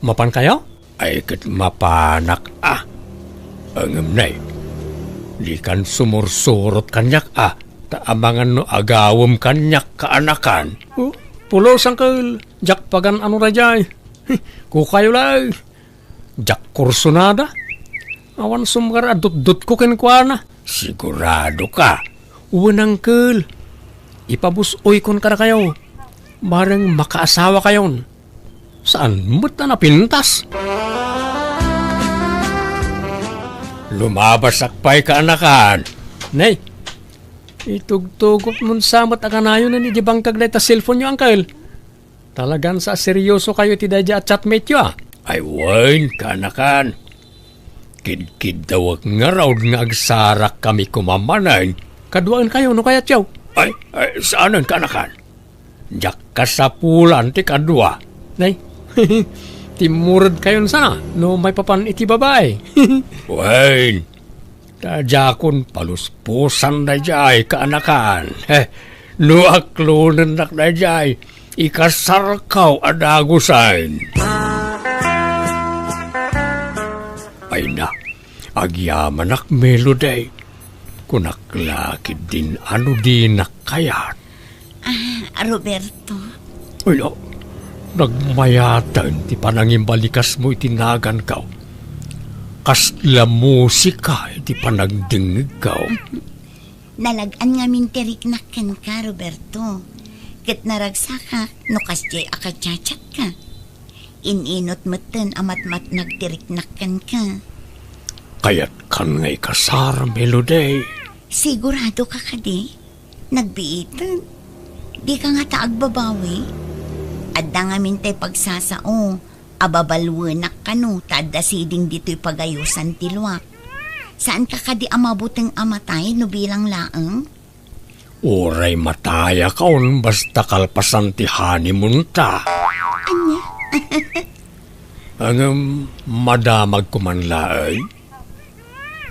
Mapan kayo? Ay, ket mapanak a. Ngem nay, dikan sumursurot kaniak a, ta amangan no agawem kaniak kaanakan. Oh, pulos, uncle. Diak pagan-ano daydiay. Kukayo laeng. Diak kursunada. Awan sumgar a dutdotko kenkuana. Sigurado ka? Wen, uncle. Ipabus-oykon kadakayo. Bareng makaasawa kayon. Saan met a napintas? Lumabasak pay kaanakan. Nay, itugtugot mon sa met a kanayon idi bangkag dayta cellphone-yo, uncle. Talagan sa seryoso kayo iti daydiay a chatmate-yo, a. Ay wen, kaanakan. Kidkiddawek ngarud nga agsarakkami koma manen. Kaduaen kayo no kayatyo. Ay, ay, saanen, kaanakan. Diak kasapulan ti kadua. Nay, timmured kayon sana no maipapan iti babai. Wen, ta diakon paluspusan daydiay kaanakan. He, no aklonennak daydiay, ikasarkaw a dagusen. Ay na, agyamanak, Melody. Kunak la ketdin a no dinak kayat. Ah, Roberto, Ay, no, nagmayaten ti panangimbalikasmo iti naganko. Kasla musika iti panagdengngegko. Nalag-an ngamin ti riknak kenka, Roberto. Ket naragsakak no kasdiay a kachachatka. In-inut metten a matmatnag ti riknak kenka. Kayatkan nga ikasar, Melody? Sigurado ka kadi? Nagbiited? Dika ngata agbabawi? Adda ngamin tay pagsasao a babaluenak kano ta adda siding ditoy pagayosan ti luak. Saanka kadi a mabuteng a matay no bilang laeng? Uray matayakon basta kalpasan ti honeymoon ta. Ania? Ngem madamagko man laeng.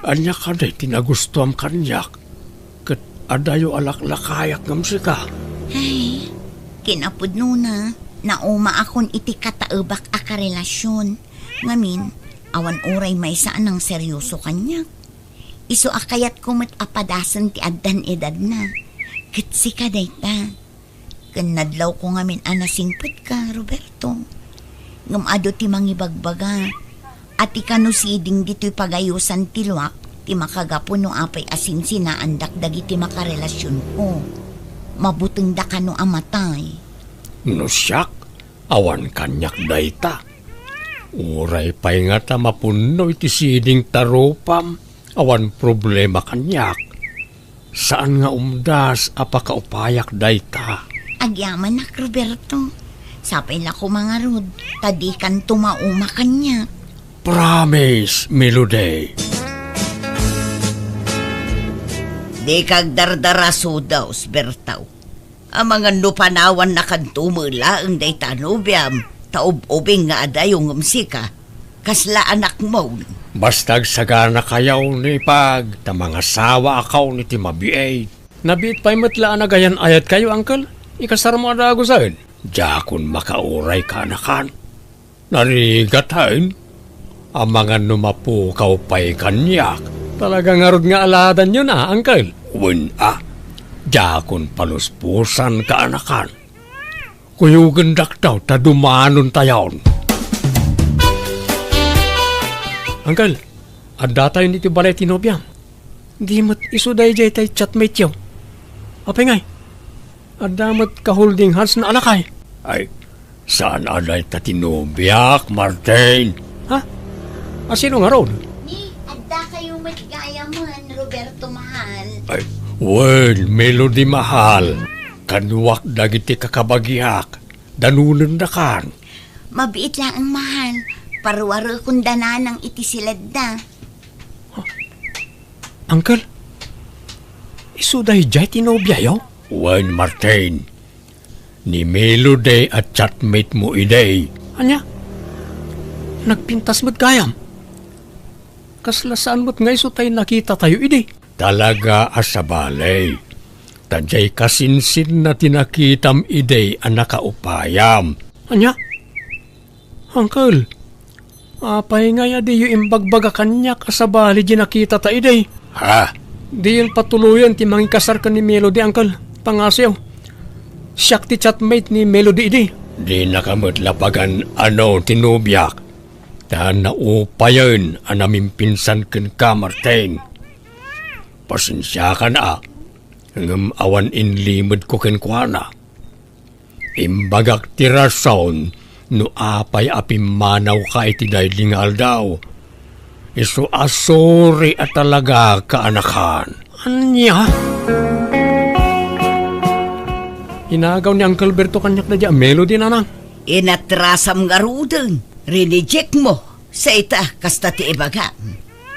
Ania kadi ti nagustuam kaniak? Ket adayo a laklakayak ngem sika. Ay, kinapudnona, naumaakon iti kataebak a karelasion. Ngamin, awan uray maysa a nangserioso kaniak. Isu a kayatko met a padasen ti addan edadna. Ket sika dayta. Ken nadlawko ngamin a nasingpetka, Roberto. Ngem adu ti mangibagbaga a ti kano siding ditoy pagayosan ti luak ti makagapu no apay a sinsinaandak dagiti makarelasionko. Mabutengda kano a matay. No siak, awan kaniak dayta. Uray pay ngata mapunno iti siding ta rupam, awan problema kaniak. Saan nga umdas a pakaupayak dayta. Agyamanak, Roberto. Sapay la koma ngarud, ta dikanto mauma kaniak. Promise, Melody. Dika agdardara, Sudaw, Bertaw. Amangan no panawannakanto met laeng dayta a nobiam, ta ub-ubing nga adayo ngem sika, kasla anakmo. Basta agsaganakayo ni Pag, ta mangasawaakon iti mabiit. Nabiit pay met la a nagayan-ayatkayo, Uncle. Ikasarmo a dagusen. Diakon makauray, kaanakan. Narigat, hain? Amangan no mapukaw pay kaniak. Talaga ngarud nga aladanyo na, Uncle. Wen a, diakon paluspusan, kaanakan. Kuyogendak daw ta dumanontayon. Uncle, addatayon iti balay ti nobiam. Di met isu daydiay tay chatmate-yo. Apay ngay? Adda met ka-holding hands na a lakay. Ay, saan a dayta ti nobiak, Martin? Ha? A, sino ngarud? Ni, addakayo met gayamen, Roberto mahal. Ay, wen, Melody mahal. Kaduak dagiti kakabagiak. Danonendakan. Mabiit laeng mahal. Paruarekon da nanang iti siledda. Uncle, isu daydiay ti nobiayo? Wen, Martin. Ni Melody a chatmate mo idi. Ania? Nagpintas met gayam. Kasla saan met nga isu tay nakitatayo idi. Talaga a sabali. Ta diay kasinsinna ti nakitam idi a nakaupayam. Ania? Uncle, apay ngay a diyo imbagbaga kaniak a sabali di nakitata idi? Ha? Diyon patuloyen ti mangikasar ken ni Melody, Uncle. Pangasiw. Siak ti chatmate ni Melody idi. Dinaka met la pagan-ano ti nobiak. Ta naupayen a namimpinsan kenka, Martin. Pasensiakan a, ngem awan inlimedko kenkuana. Imbagak ti rason no apay a pimmanawka iti daydi nga aldaw. Isu a sorry a talaga, kaanakan. Ania? Inagaw ni Uncle Berto kaniak daydiay a Melody, nanang. Inatrasam ngaruden, rineject mo. Sa ita, kasta ti ibagam.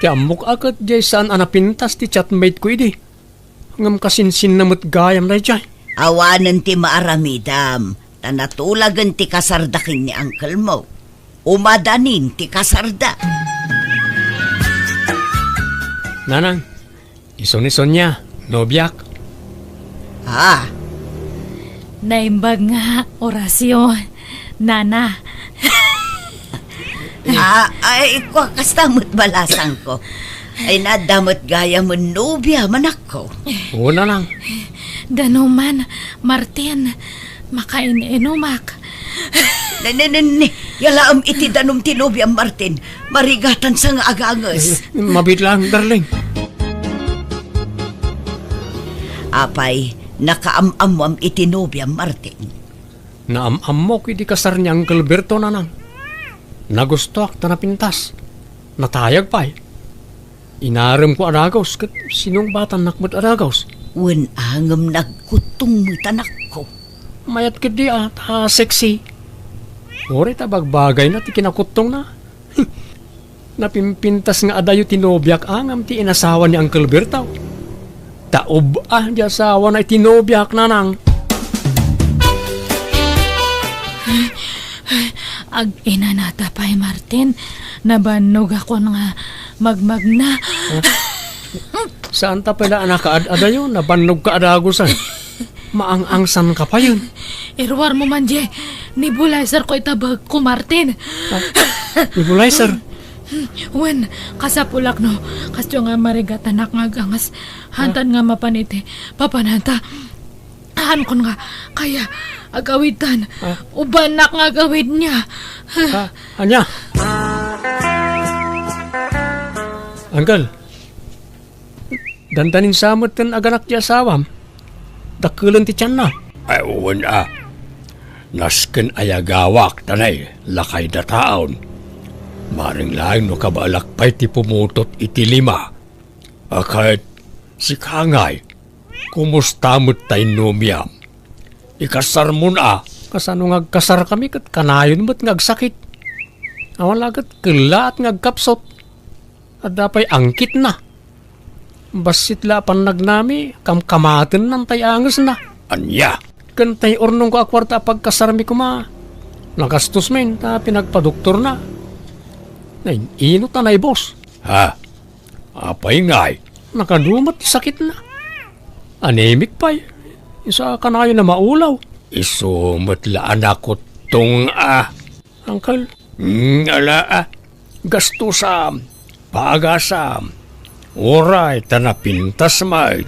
Ti ammok a ket diay saan a napintas ti chatmate ko idi. Ngem kasinsinna met gayam daydiay. Awanen ti maaramidam, ta natulagen ti kasarda ken ni uncle mo. Umadanin ti kasarda. Nanang, isu ni Sonia, nobiak. Ah. Naimbag nga, Horacio. Nana. Ah, ay, kua, kasta met balasangko. Ay, nadda met gayamen nobia, manakko. Una lang. Danuman, Martin. Makain-inumak. Ne, ne, ne, ne. Yalaem iti danum ti nobiam, Martin. Marigatansa nga aganges. Eh, mabiit lang, darling. Apay, nakaam-ammoam iti nobiam, Martin? Naam-ammok iti kasar ni Uncle Berto, nanang. Nagustoak ta napintas. Natayag pay. Inaremko a dagus ket sinungbatannak met a dagus. Wen a ngem nagkuttong met, anakko. Mayat ketdi a, ta sexy. Uray ta bagbagayna ti kinakuttongna. Napimpintas nga adayo ti nobiak a ngem ti inasawa ni Uncle Berto. Ta ub-a di asawana iti nobiak, nanang. Ag-inanata pay, Martin. Nabannogakon nga magmagna. Saan ta pay la a nakaad-adayo? Nabannogka a dagusan. Maang-angsanka payen. Iruarmo man diay nebulizer ko ita bagko, Martin. Ah, nebulizer? Wen, kasapulak no, kasdiyo nga marigatanak nga aganges. Hantan nga mapan iti papananta. Haankon nga, kaya, agawidtan. Ah. Ubannak nga agawidna. Ah, ania? Uncle, dandanin sa met ken aganak ti asawam. Dakkelen ti tianna. Ay, wen a. Nasken a yagawak, tanay, lakay dataon. Maring laeng no kabaelak pay ti pumutot iti lima. A ket sika ngay, kumusta met tay nobiam? Ikasarmon a? Kasano nga agkasarkami ket kanayon met nga agsakit? Awan la ket kellaat nga agkapsut. Adda pay angkitna. Bassit la a pannagnami, kamkamatennan tay angesna. Ania? Ken tay urnongko a kuarta a pagkasarmi koma, nagastos met ta pinagpadoktorna. Nain-inot a naibus. Ha? Apay ngay? Nakadu met ti sakitna. Anemic pay. Isu a kanayon a maulaw. Isu met la a nakuttong a. Uncle? Hmm, ala, ah. Gastusam, pagasam, uray ta napintas met.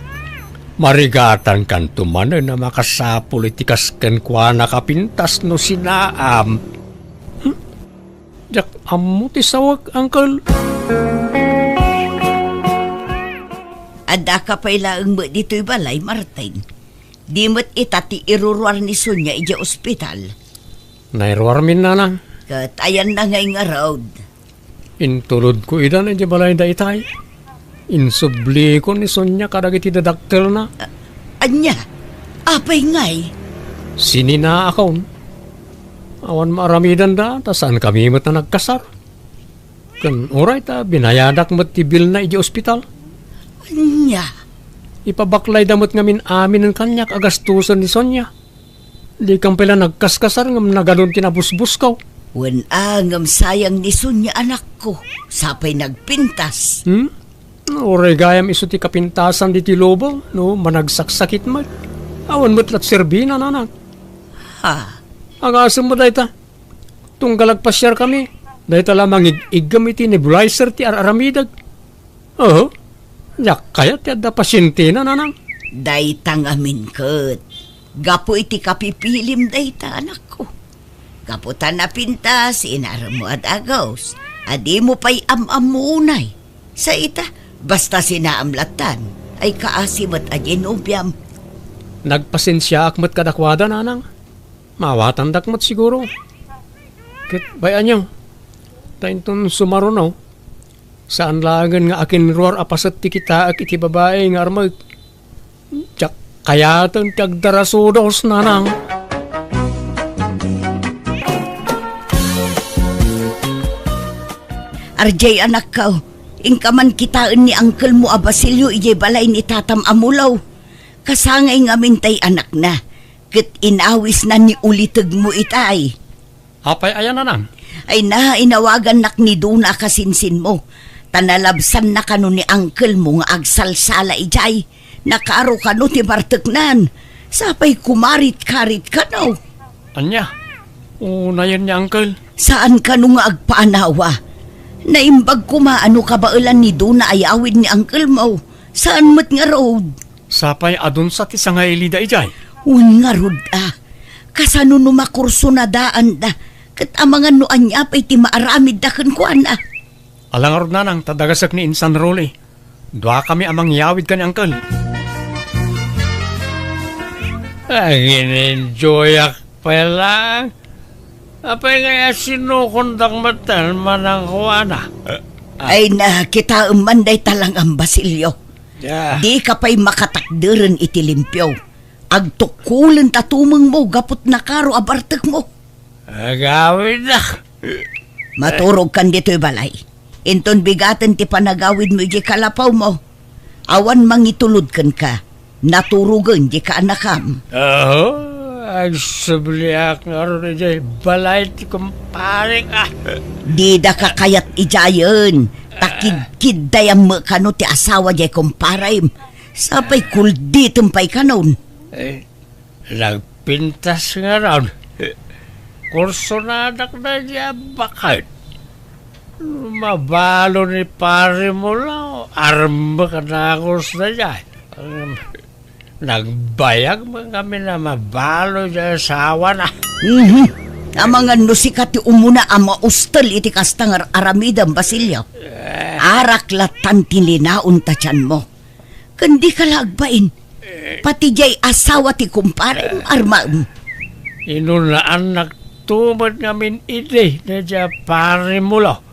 Marigatankanto manen a makasapul iti kas kenkuana a pintas no sinaam. Hmm? Diak ammo ti sawek, Uncle. Addaka pay laeng met ditoy balay, Martin. Di met ita ti iruruar ni Sonia idiay ospital. Nairuarmin, nanang. Ket ayanna ngay ngarud? Intulodko idan idiay balayda itay. Insubliko ni Sonia kadagiti dadaktelna. A-, ania? Apay ngay? Sininaakon. Awan maaramidanda, ta saankami met a nagkasar. Ken uray ta binayadak met ti bilna idiay ospital. Ania? Ipabaklayda met ngamin aminen kaniak a gastusen ni Sonia. Dikan pay la nagkaskasar ngem nagadun ti nabusbusko. Wen a, ngem sayang ni Sonia, anakko. Sapay nagpintas. Hmm? Uray gayam isu ti kapintasan ditoy lubong, no managsaksakit met. Awan met la ti serbina, nanang. Ha? Agasem met dayta. Tunggal agpasiarkami, dayta la mangig-iggem iti nebulizer ti ar-aramidek. Oho, diak kayat ti adda pasientena, nanang. Dayta ngamin ket gapu iti kapipilim dayta, anakko. Gapu ta napintas, inaremmo a dagus, a dimo pay am-ammo unay. Sa ita, basta sinaam lattan, ay kaasi met a diay nobiam. Nagpasensiaak met kadakuada, nanang. Maawatandak met siguro. Ket bay-anyo, ta inton sumaruno, saan laengen nga akinruar a paset ti kitaek iti babai nga armek. Diak kayaten ti agdarasudos, nanang. Ardiay, anakko, inka man kitaen ni uncle mo a Basilio idiay balay ni tatam a mulo. Kasangay ngamin tay anakna, ket inawisna ni ulitegmo itay. Apay aya, nanang? Ay na, inawagannak ni Dona a kasinsinmo, ta nalabsanna kano ni uncle mo nga agsalsala idiay. Nakaro kano ti barteknan. Sapay kumarit-karit kano. Ania? Unayen ni uncle? Saan kano nga agpaanawa? Naimbag koma a no kabaelan ni Dona a yawid ni uncle mo. Saan met ngarud? Sapay adun sa ti sangailida idiay? Wen ngarud a. Kasano no makursunadaanda? Ket amangan no ania pay ti maaramidda kenkuana? Ala ngarud, nanang, ta dagasek ni Insan Rolly. Duakami a mangyawid ken ni Uncle. Agin-enjoyak pay laeng. Apay ngay a sinukondak metten manang kuana? Ay, nakitaem man dayta lang, Basilio. Ya. Dika pay makatakderen iti limpio. Agtukkolenta tumengmo gapu ti nakaro a bartekmo. Agawidak. Maturogkan ditoy balay. Inton bigaten ti panagawidmo idiay kalapawmo, awan mangitulod kenka. Naturogen di kaanakam. Oho, agsubliak ngarud idiay balay ti kumparek, a. Dida kakayat idiayen, ta kidkiddayam met kano ti asawa diay kumparem. Sapay kulditem pay kanon. Eh, nagpintas ngarud. Kursunadak daydiay a baket. Mabalo ni Pari Mulaw, armek a dagus daydiay. Em, nagbayag met ngamin a mabalo diay asawana. Mhm. Amangan no sika ti umuna a maustel iti kasta nga ar-, aramidem, Basilio. Eh. Arak lattan ti linaon ta tianmo. Ken dika la agbain. Pati diay asawa ti kumparem, armaem. Inunaannak to met ngamin idi daydiay a Pari Mulaw.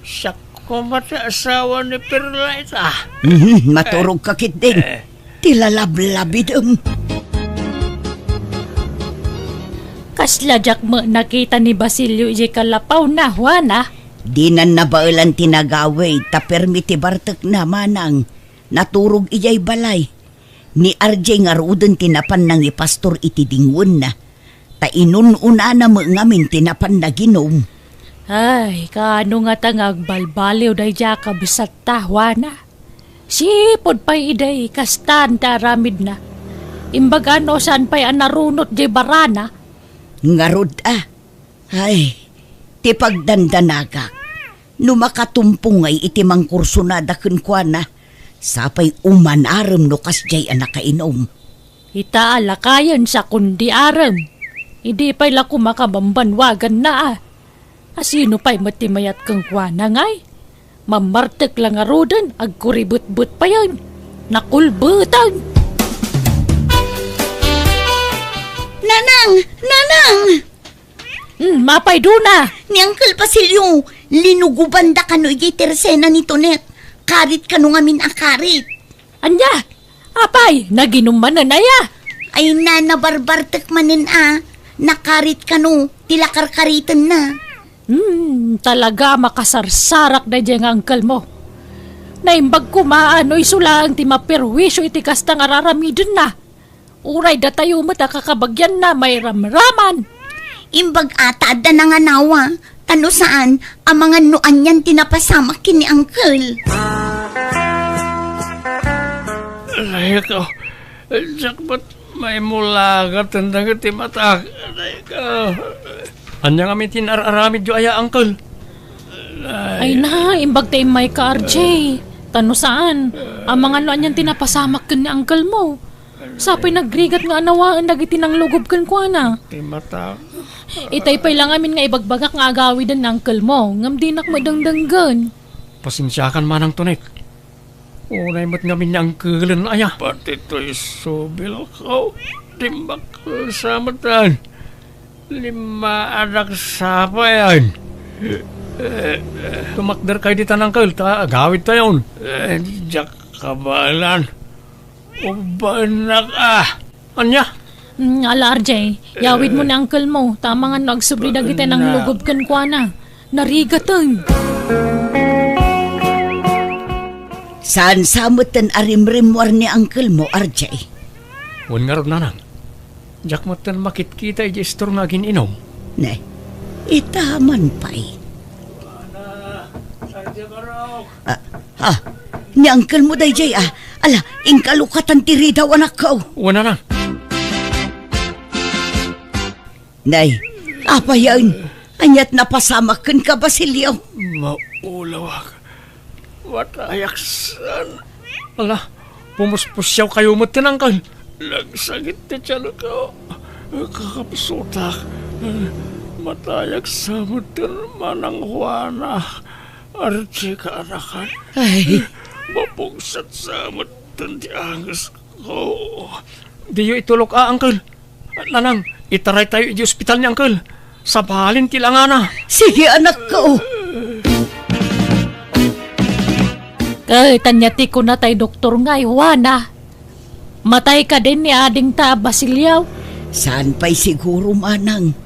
Siak koma ti asawa ni Perlaita. Mhm, maturogka ketdin. Eh. Ti lalablabidem. Kasla diak met nakita ni Basilio idiay kalapawna, Juana. Dinan nabaelan ti nagawid, ta permi ti bartekna, manang. Naturog idiay balay. Ni R J ngaruden ti napan nangipastor iti dingwenna, ta inun-unana met ngamin ti napan naginum. Ay, kaano ngata nga agbalbaliw daydiay a kabsatta, Juana? Sipud pay idi kastan ti aramidna. Imbag a no saan pay a narunot diay barana. Ngarud a, Ay, ti pagdandanagak, no makatumpong ngay iti mangkursunada kenkuana, sapay umanarem no kasdiay a nakainum. Ita a lakayen sa kundi arem. Idi pay la koma kabambanwaganna a. Asino pay met ti mayat kenkuana ngay? Mammartek la ngaruden, agkuribetbet payen. Nakulbeten. Nanang! Nanang! Hmm, mapay duna? Ni Uncle Basilio, linugobanda kano idiay tersena ni Tonet. Karit kano ngamin a karit. Ania? Apay, naginum manen aya? Ay na, nabarbartek manen a. Nakarit kano, ti lakarkaritenna. Hmm, talaga makasarsarak daydiay nga uncle mo. Naimbag koma no isu laeng ti maperwisyo iti kasta nga raramidenna. Uray datayo met a kakabagianna mairamraman. Imbag a ta adda nanganawa, ta no saan, amangan no anian ti napasamak ken ni Uncle. Aray ko, diak met maimulagaten dagiti matak. Aray ko. Ania ngamin ti inar-aramidyo aya, Uncle? Ay na, imbag ta immayka, R J. Ta no saan, amangan no anian ti napasamak ken ni uncle mo. Sapay nagrigat nga anawaen dagiti nanglugob kenkuana. Ti mata. Itay pay la ngamin nga ibagbagak nga agawiden ni uncle mo, ngem dinak met dengdenggen. Pasensiakan manang Tonet. Unay met ngamin ni uncle-en aya. Pati toy subilko, dinak sa metten. Limmaadak sapayan. Tumakderkay ditan, uncle, ta agawidtayon. Eh, diak kabaelan. Ubbaennak a. Ania? Mm, ala, R J, yawid mo ni uncle mo, ta amangan no agsubli dagiti nanglugob kenkuana. Narigaten. Saan sa metten a rimrimmuar ni uncle mo, R J? Wen ngarud, nanang. Diak metten makitkita idiay istor nga agin-inum. Ne, ita man pay. Ah, ah, ni uncle mo daydiay, ah. Ala, inka lukatan ti ridaw, anakko. Wen, nanang. Nay, apayen? Aniat napasamak kenka, Basilio? Maulawak. Matayak saan. Ala, pumuspusiaw kayo met ti nangkan. Nagsagit ti tiyanko. Kakabsutak, matayak sa metten, Manang Juana. Ardi kaanakan. Ay. Mapugsat sa metten ti angesko. Diyo itulok a, Uncle. Nanang, itaraytayo iti ospital ni Uncle. Sabalin ti langana. Sige, anakko. Ket ania ti kuna tay doktor ngay, Juana? Matay kadin ni adingta a Basilio? Saan pay siguro, manang.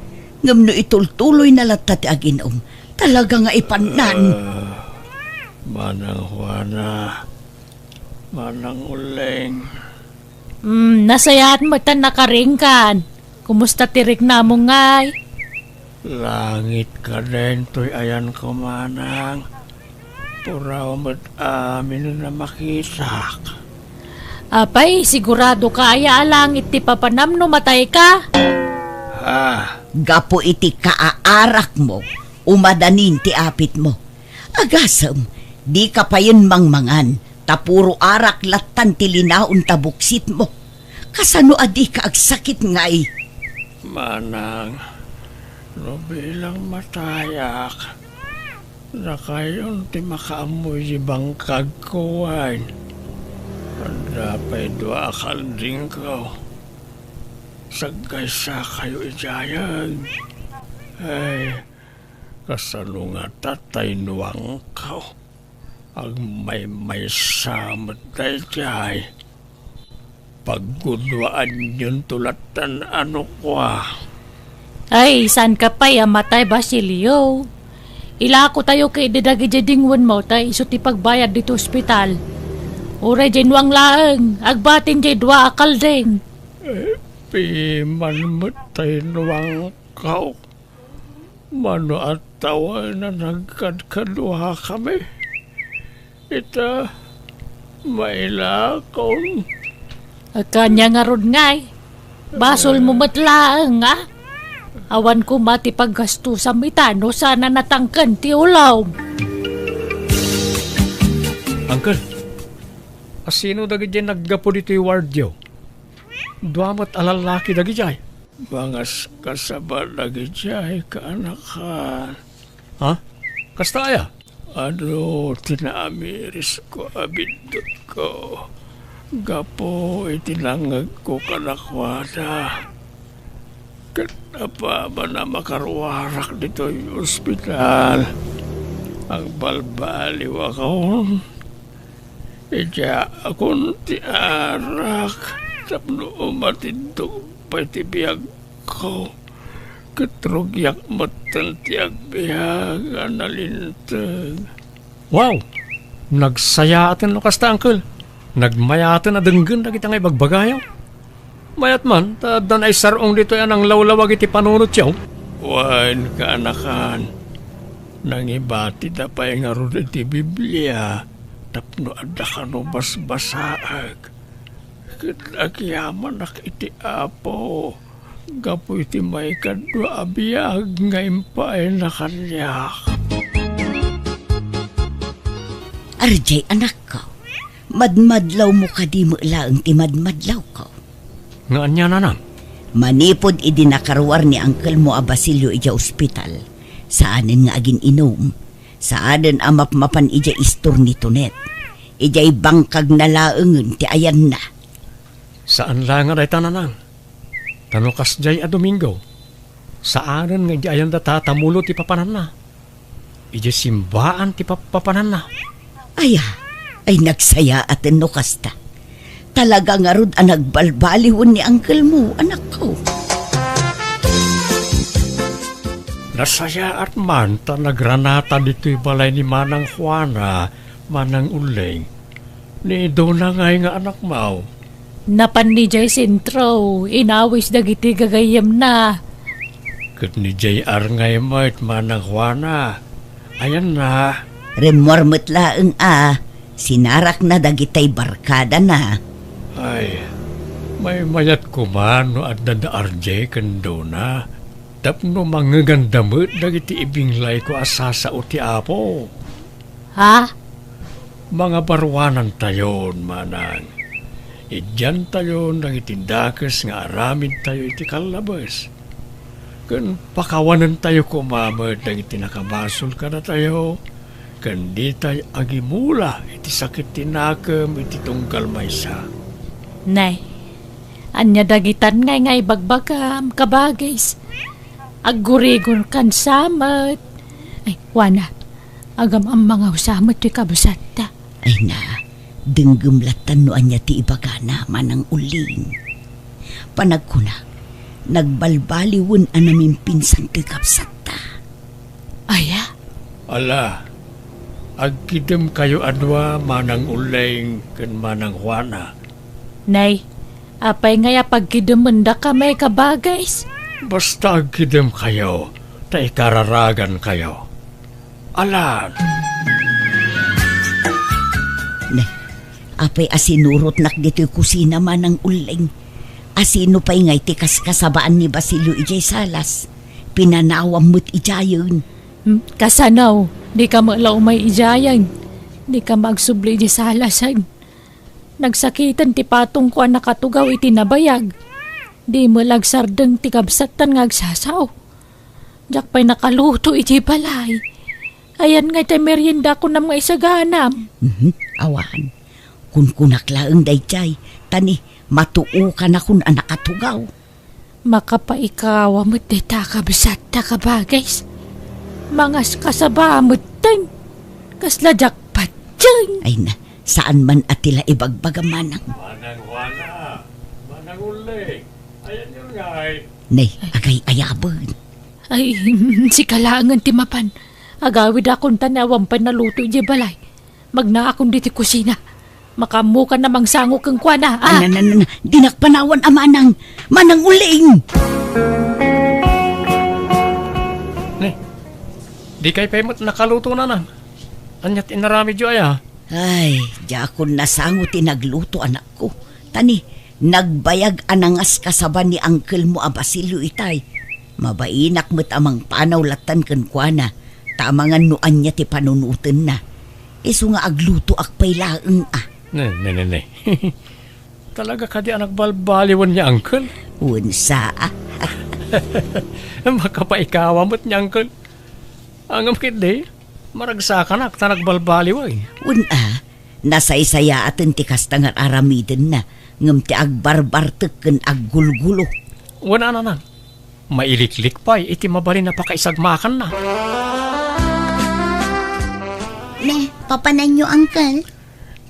Ngem no itultuloyna latta ti agin-um, talaga nga ipannan. Ah, Manang Juana, Manang Uling. Hmm, nasayaat met a nakaringkan. Kumusta ti riknamo ngay? Langit kadin toy ayanko, manang. Puraw met amin a makitak. Apay, sigurado ka aya a langit ti papanam no matay ka? Ha? Gapu iti kaaarakmo, umadanin ti apitmo. Agasem, dika payen mangmangan, ta puro arak lattan ti linaon ta buksitmo. Kasano a dika agsakit ngay? Manang, no bilang matayak, dakayon ti makaammoy ti bangkagko wen. Adda pay dua a kaldingko. Saggaysakayo idiayen. Ay, kasano ngata tay nuangko? Agmaymaysa met daydiay. Pagguduaanyonto lattan a nukua. Ay, saan ka pay a matay, Basilio? Ilakotayo ketdi dagidiay dingwenmo ta isu ti pagbayad ditoy ospital. Uray diay nuang laeng, agbatin diay dua a kalding. Eh, piman met tay nuangko. Mano a tawen a nagkadkaduakami? Ita, mailakon. Ania ngarud ngay? Basolmo met laeng, a? Awan koma ti paggastusam ita no saan a natangken ti ulom. Uncle, asino dagidiay naggapu ditoy wardyo? Dua met a lallaki dagidiay. Mangaskasaba dagidiay kaanakan. Ha? Kasta aya? Adu ti naamirisko a biddutko gapu iti nangngegko kadakuada. Ket apaman a makaruarak ditoy ospital, agbalbaliwakon. Idiaakon ti arak tapno umatidto pay ti biagko, ket rugiak metten ti agbiag a nalinteg. Wow! Nagsayaaten no kasta, Uncle. Nagmayaten a denggen dagiti nga ibagbagayo. Mayat man, ta adda naisar-ong ditoy a nanglawlawag iti panunotyo. Wen, kaanakan, nangibatida pay ngarud iti Biblia tapno adda kano basbasaek. Ket agyamanak iti Apo gapu iti maikadua a biag nga impaayna kaniak. Ardiay, anakko, madmadlawmo kadi met laeng ti madmadlawko? Nga ania, nanang? Manipud idi nakaruar ni angkelmo a Basilio idiay ospital, saanen nga agin-inum. Saanen a mapmapan idiay istor ni Tonet. Idiay bangkagna laengen ti ayanna. Saan laeng a dayta, nanang. Ta no kasdiay a Domingo, saanen nga idiay ayanda tatamulo ti papananna. Idiay simbaan ti pappapananna. Aya, ay nagsayaaten no kasta. Talaga ngarud a nagbalbaliwen ni angkelmo, anakko. Nasayaat man ta nagranata ditoy balay ni Manang Juana, Manang Uling. Ni Dona ngay nga anakmo? Napan idiay sentro, inawis dagiti gagayyemna. Ket ni J R ngay met, Manang Juana. Ayanna? Rimmuar met laeng a, sinarakna dagitay barkadana. Ay, maymayat koma no adda da R J ken Dona, tapno mangngeganda met dagiti ibinglayko a sasao ti Apo. Ha? Mangabaruanantayon, manang. Idiantayon dagiti dakes nga aramidtayo iti kallabes, ken pakawanentayo koma met dagiti nakabasol kadatayo, ken ditay agimula iti sakit ti nakem iti tunggal maysa. Nay, ania dagitan ngay nga ibagbagam, kabagis? Aggurigon kan samet. Ay, wana, agam-ammang sa met ti kabsatta. Ay na, denggem lattan no ania ti ibagana, Manang Uling. Panagkunak, nagbalbaliwen a namimpinsan ti kabsatta. Aya? Ala, agkidemkayo a dua, Manang Uling ken Manang Juana. Nay, apay ngay a pagkidemendakami, kabagis? Basta agkidemkayo, ta ikararagankayo. Alan. Ne, apay a sinurotnak ditoy kusina, Manang Uling? Asino pay ngay ti kaskasabaan ni Basilio idiay salas? Pinanawam met idiayen. Hmm, kasano? Dika met la umay idiayen. Dika met agsubli idiay salasen. Nagsakiten ti patongko a nakatugaw iti nabayag. Di met la agsardeng ti kabsattan nga agsasao. Diak pay nakaluto iti balay. Ayan ngay ti merienda kunam nga isaganam. Mhm, awan. Kunkunak laeng daydiay, ta ni, matuokanakon a nakatugaw. Makapaikawa met dayta a kabsatta, kabagis. Mangaskasaba metten. Kasla diak patien. Ay na, saan man a ti la ibagbaga, Manang. Manang Juana, Manang Uling, ayanyo ngay. Ne, agay-ayaben. Ay, sika laengen ti mapan. Agawidakon ta ni awan pay naluto idiay balay. Magnaakon ditoy kusina. Makaammokan a mangsango kenkuana, a? Na, na, na, na. Dinak panawan a Manang, Manang Uling! Ne, dikay pay met nakaluto, Nanang. Ania ti inaramidyo aya? Ay, diakon nasango ti nagluto, anakko. Ta ni, nagbayag a nangaskasaba ni angkelmo a Basilio itay. Mabainak met a mangpanaw lattan kenkuana, ta amangan no ania ti panunotenna. Isu nga aglutoak pay laeng a. Ne, ne, ne, ne. Talaga kadi a nagbalbaliwen ni angkel? Wen sa a. Makapaikawa met ni angkel. Ngem ketdi, maragsakanak ta nagbalbaliwen. Wen a, nasaysayaaten ti kasta nga aramidenna, ngem ti agbarbartek ken aggulgulo. Wen a, Nanang, mailiklik pay iti mabalin a pakaisagmakanna. Ne, papananyo, angkel?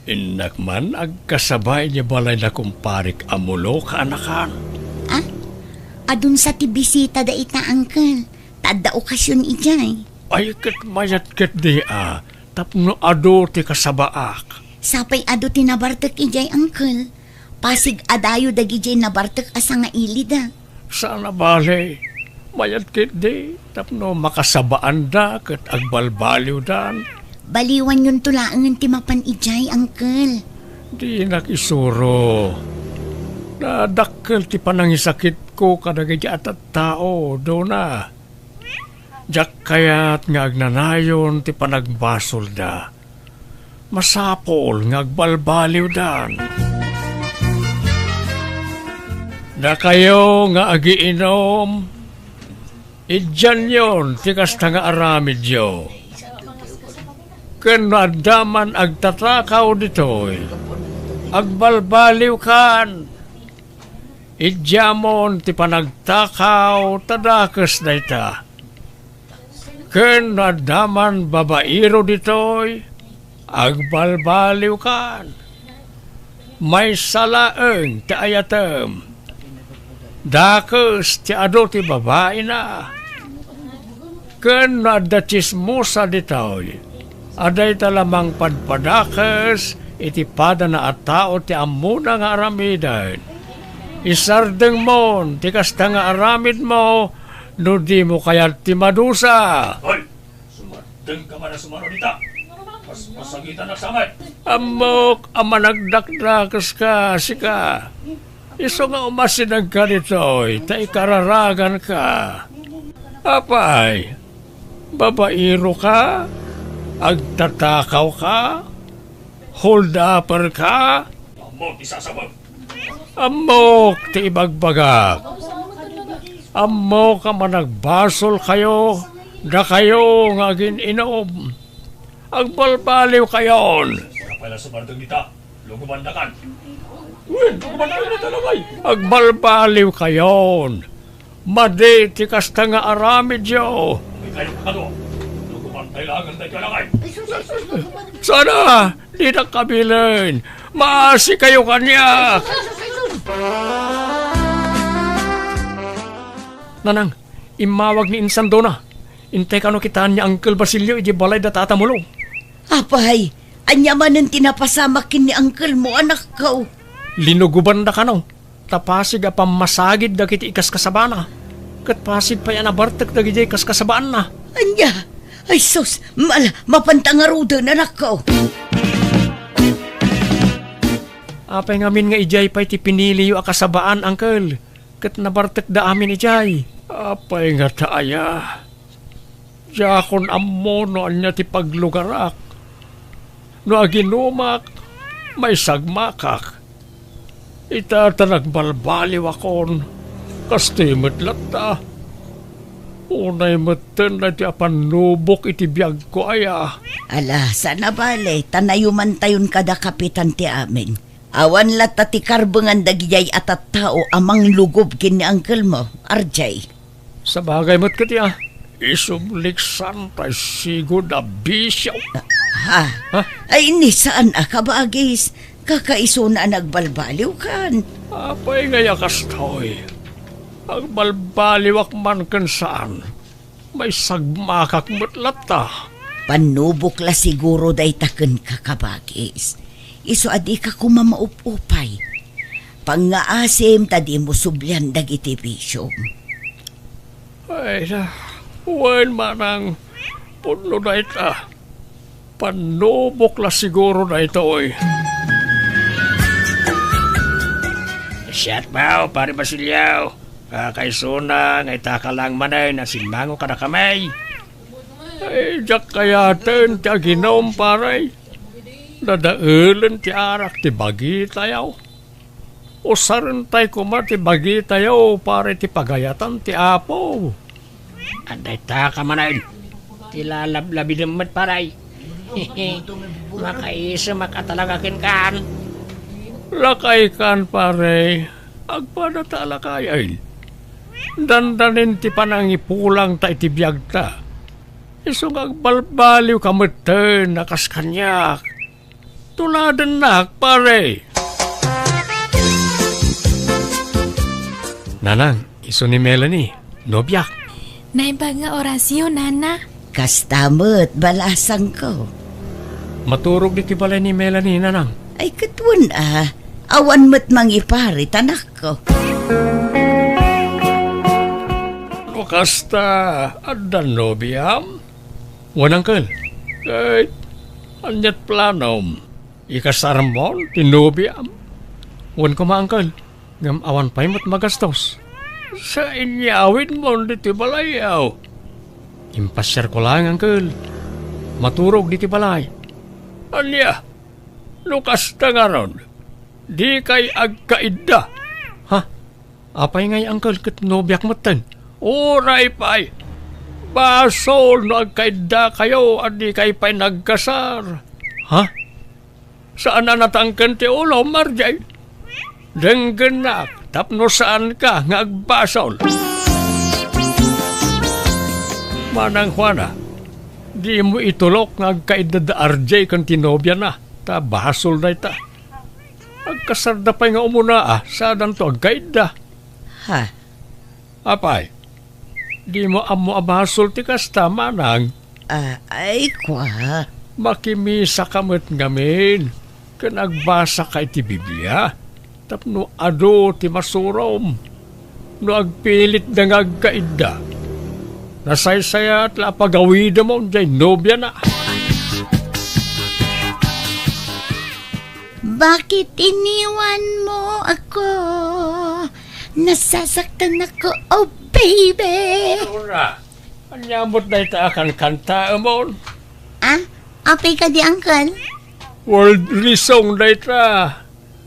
Innak man agkasaba idiay balay da kumparik a Mulo, kaanakan. A? Adun sa ti bisita dayta, angkel, ta adda okasion idiay. Ay, ket mayat ketdi a, tapno adu ti kasabaak. Sapay adu ti nabartek idiay, angkel. Pasig a dayo dagidiay nabartek a sangailida. Saan a bale, mayat ketdi tapno makasabaanda ket agbalbaliwdan. Baliwanyonto laengen ti mapan idiay, angkel. Dinak isuro. Nadakkel ti panangisakitko kadagiti a tattao, Dona. Diak kayat nga agnanayon ti panagbasolda. Masapul nga agbalbaliwdan. Dakayo nga agiinom, idianyon ti kasta nga aramidyo. Ken no adda man agtatakaw ditoy, agbalbaliwkan. Idiamon ti panagtakaw ta dakes dayta. Ken no adda man babairo ditoy, agbalbaliwkan. Maysa laeng ti ayatem. Dakes ti adu ti babaina. Ken no adda tsismosa ditoy, a dayta la mangpadpadakes iti padana a tao ti ammona nga aramiden. Isardengmon ti kasta nga aramidmo no dimo kayat ti madusa. Hoy! Sumardengka man a sumaro dita! Pas-, pasagitan a samay! Ammok a managdakdakeska, sika. Isu nga umasidegka ditoy, ta ikararaganka. Apay, babairoka? Agtatakawka? Hold-upperka? Ammok, isasabak! Ammok ti ibagbagak. Ammok a managbasolkayo, dakayo nga agin-inom. Agbalbaliwkayon. Sika pay la sumardeng dita. Lugubandakan. Wen, lugubandakan dita, Lakay. Agbalbaliwkayon. Madi ti kasta nga aramidyo. Ikayo kano, lugubantay laeng daytoy, Lakay. Sana, dinak kabilen. Maasikayo kaniak. Nanang, immawag ni Insandona. Intay kano kitaan ni Uncle Basilio iti balay da Tata Mulo. Apay, ania manen ti napasamak ken ni uncle mo, anakko? Linugobanda kano, ta pasig a pammasagid dagiti ikaskasabana, ket pasig pay a nabartek dagidiay kaskasabaanna. Ania? Ay sus, mala, mapanta ngaruden, anakko. Apay ngamin nga idiay pay ti piniliyo a kasabaan, uncle? Ket nabartekda amin idiay. Apay ngata aya? Diakon ammo no ania ti paglugarak. No aginumak, maisagmakak. Ita ta nagbalbaliwakon, kastoy met latta. Unay metten daytoy a pannubok iti biagko aya. Ala, saan a bale, ta nayumantayon kada kapitan ti amin. Awan latta ti karbengan dagidiay a tattao a manglugob ken ni uncle mo, R J. Sabagay met ketdi a, isubliksan tay sigud a bisio. Ha? Ha? Ay, ni saan a kabagis, kakaisuna a nagbalbaliwkan. Apay ngay a kastoy? Agbalbaliwak man ken saan. Maisagmakak met latta. Pannubok la siguro dayta kenka, kabagis. Isu a dika koma maup-upay. Pangngaasim ta dimo sublian dagiti bisiom. Ay, na, wen manang pudno dayta. Pannubok la siguro daytoy. Siak, Pare Basilio. Kakaisuna nga itaka laeng manen a simmango kadakami. Ay, diak kayaten ti aginum, pare. Dadaelen ti arak ti bagitayo. Usarentay koma ti bagitayo, pare, ti pagayatan ti Apo. Adda itaka manen ti lalablabidem met, pare. Makaisimak a talaga kenkan. Lakaykan, pare. Agpada ta a lakayen. Dandanin ti panangipulangta iti biagta. Isu nga agbalbaliwka metten a kas kaniak. Tuladennak, pare. Nanang, isu ni Melanie, nobiak. Naimbag nga orasyo, nana. Kasta met, balasangko. Maturog ditoy balay ni Melanie, nanang. Ay, ket wen a. Awan met mangiparit, anakko. No kasta, adda nobiam? Wen, uncle. Ket, aniat planom? Ikasarmon ti nobiam? Wen koma, uncle. Ngem awan pay met magastos. Sa inyawidmon ditoy balay, aw? Impasiarko laeng, uncle. Maturog ditoy balay. Ania? No kasta ngarud, dikay agkaidda. Ha? Apay ngay, uncle, ket nobiak metten? Uray pay. Basol no agkaiddakayo a dikay pay nagkasar. Ha? Saan a natangken ti ulom, R J? Denggennak tapno saanka nga agbasol. Manang Juana, dimo itulok nga agkaidda da R J ken ti nobiana, ta basol dayta. Agkasarda pay nga umuna a, sadanto agkaidda. Ha? Apay, dimo ammo a basol ti kasta, manang? Ah, ay, kua. Makimisaka met ngamin ken agbasaka iti Biblia tapno adu ti masurom. No agpilitda nga agkaidda, nasaysayat la a pagawidemon diay nobiana. Bakit iniwan mo ako? Nasasaktan ako, oh baby. Aurora, ania met dayta a kankantaemon? Ah, apay kadi, uncle? Worldly song dayta.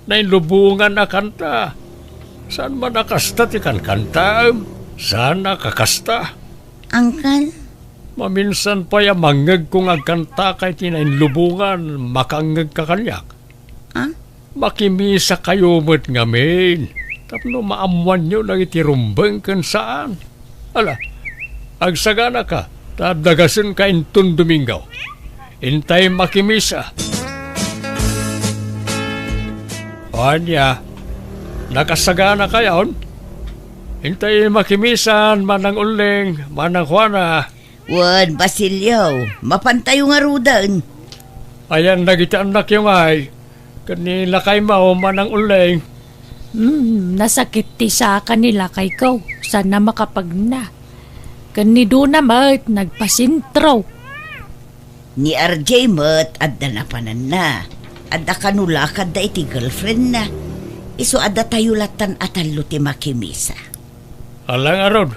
Nailubongan a kanta. Saan man a kasta ti kankantaem? Saan a kakasta? Uncle? Maminsan pay a mangngegko nga agkantaka iti nainlubongan, makangngegka kaniak. Ah? Makimisakayo met ngamin tapno maammoanyo dagiti rumbeng ken saan. Ala, agsaganaka, ta adda gasenka inton Domingo. Intay makimisa. O ania, nakasaganakayon? Intay makimisan, Manang Ulleng, Manang Juana. Wen, Basilio, mapantayo ngaruden. Ayan dagiti annakyo ngay, ken ni lakaymo, Manang Ulleng. Hmm, nasakit ti saka ni lakayko, saan a makapagna. Ken ni Dona met, nagpasentro. Ni R J met, adda napananna. Adda kano lakadda iti girlfriendna. Isu a datayo lattan a tallo ti makimisa. Ala ngarud,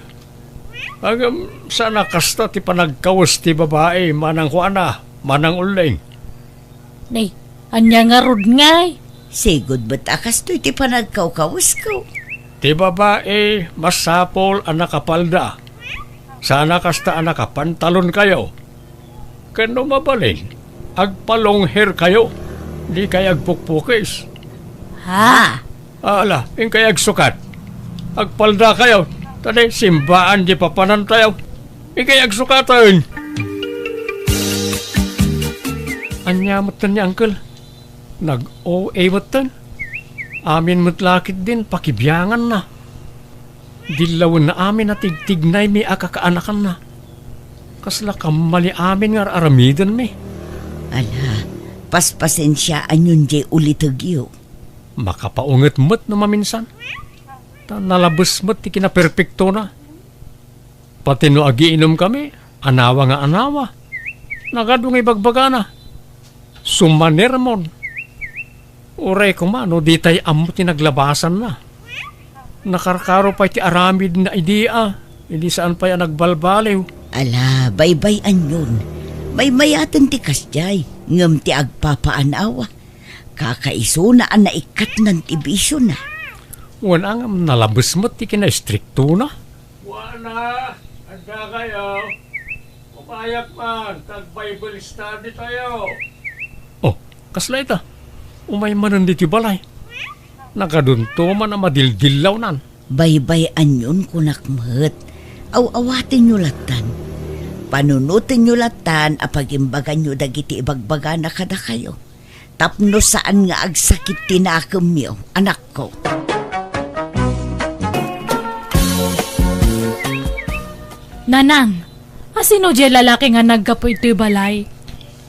ngem saan a kasta ti panagkawes ti babai, Manang Juana, Manang Ulleng. Nay, ania ngarud ngay? Sigud met a kastoy ti panagkawkawesko. Ti babai, masapul a nakapalda. Saan a kasta a nakapantalonkayo. Ken no mabalin, agpalongherkayo, dikay agpukpukis. Ha? Ala, inkay agsukat. Agpaldakayo, ta di simbaan di papanantayo. Inkay agsukaten. Ania metten ni Uncle? Nag-O A metten? Amin met la ketdin pakibianganna. Dillawenna amin a tigtignaymi a kakaanakanna. Kasla kammali amin nga ar-aramidenmi. Ala, paspasensiaanyon diay ulitegyo. Makapaunget met no maminsan. Ta nalabes met ti kinaperpektona. Pati no agiinomkami, anawa nga anawa. Nagadu nga ibagbagana. Sumanermon. Uray koma no ditay ammo ti naglabasanna. Nakarkaro pay ti aramidna idi a, idi saan pay a nagbalbaliw. Ala, baybay-anyon. Maymayaten ti kasdiay, ngem ti agpapaanawa. Kakaisuna a naikkatnan ti bisiona. Wen a ngem nalabes met ti kinaistriktona. Wana, adda kayo? Umayak man, tag-Bible study tayo. Oh, kasla ita? Umay manen ditoy balay. Nagadunto man a madildillawnan. Baybay-anyon kunak met. Aw-awatenyo lattan. Panunotenyo lattan a pagimbaganyo dagiti ibagbagana kadakayo. Tapno saan nga agsakit ti nakemyo, anakko. Nanang, asino diay lalaki nga naggapu itoy balay?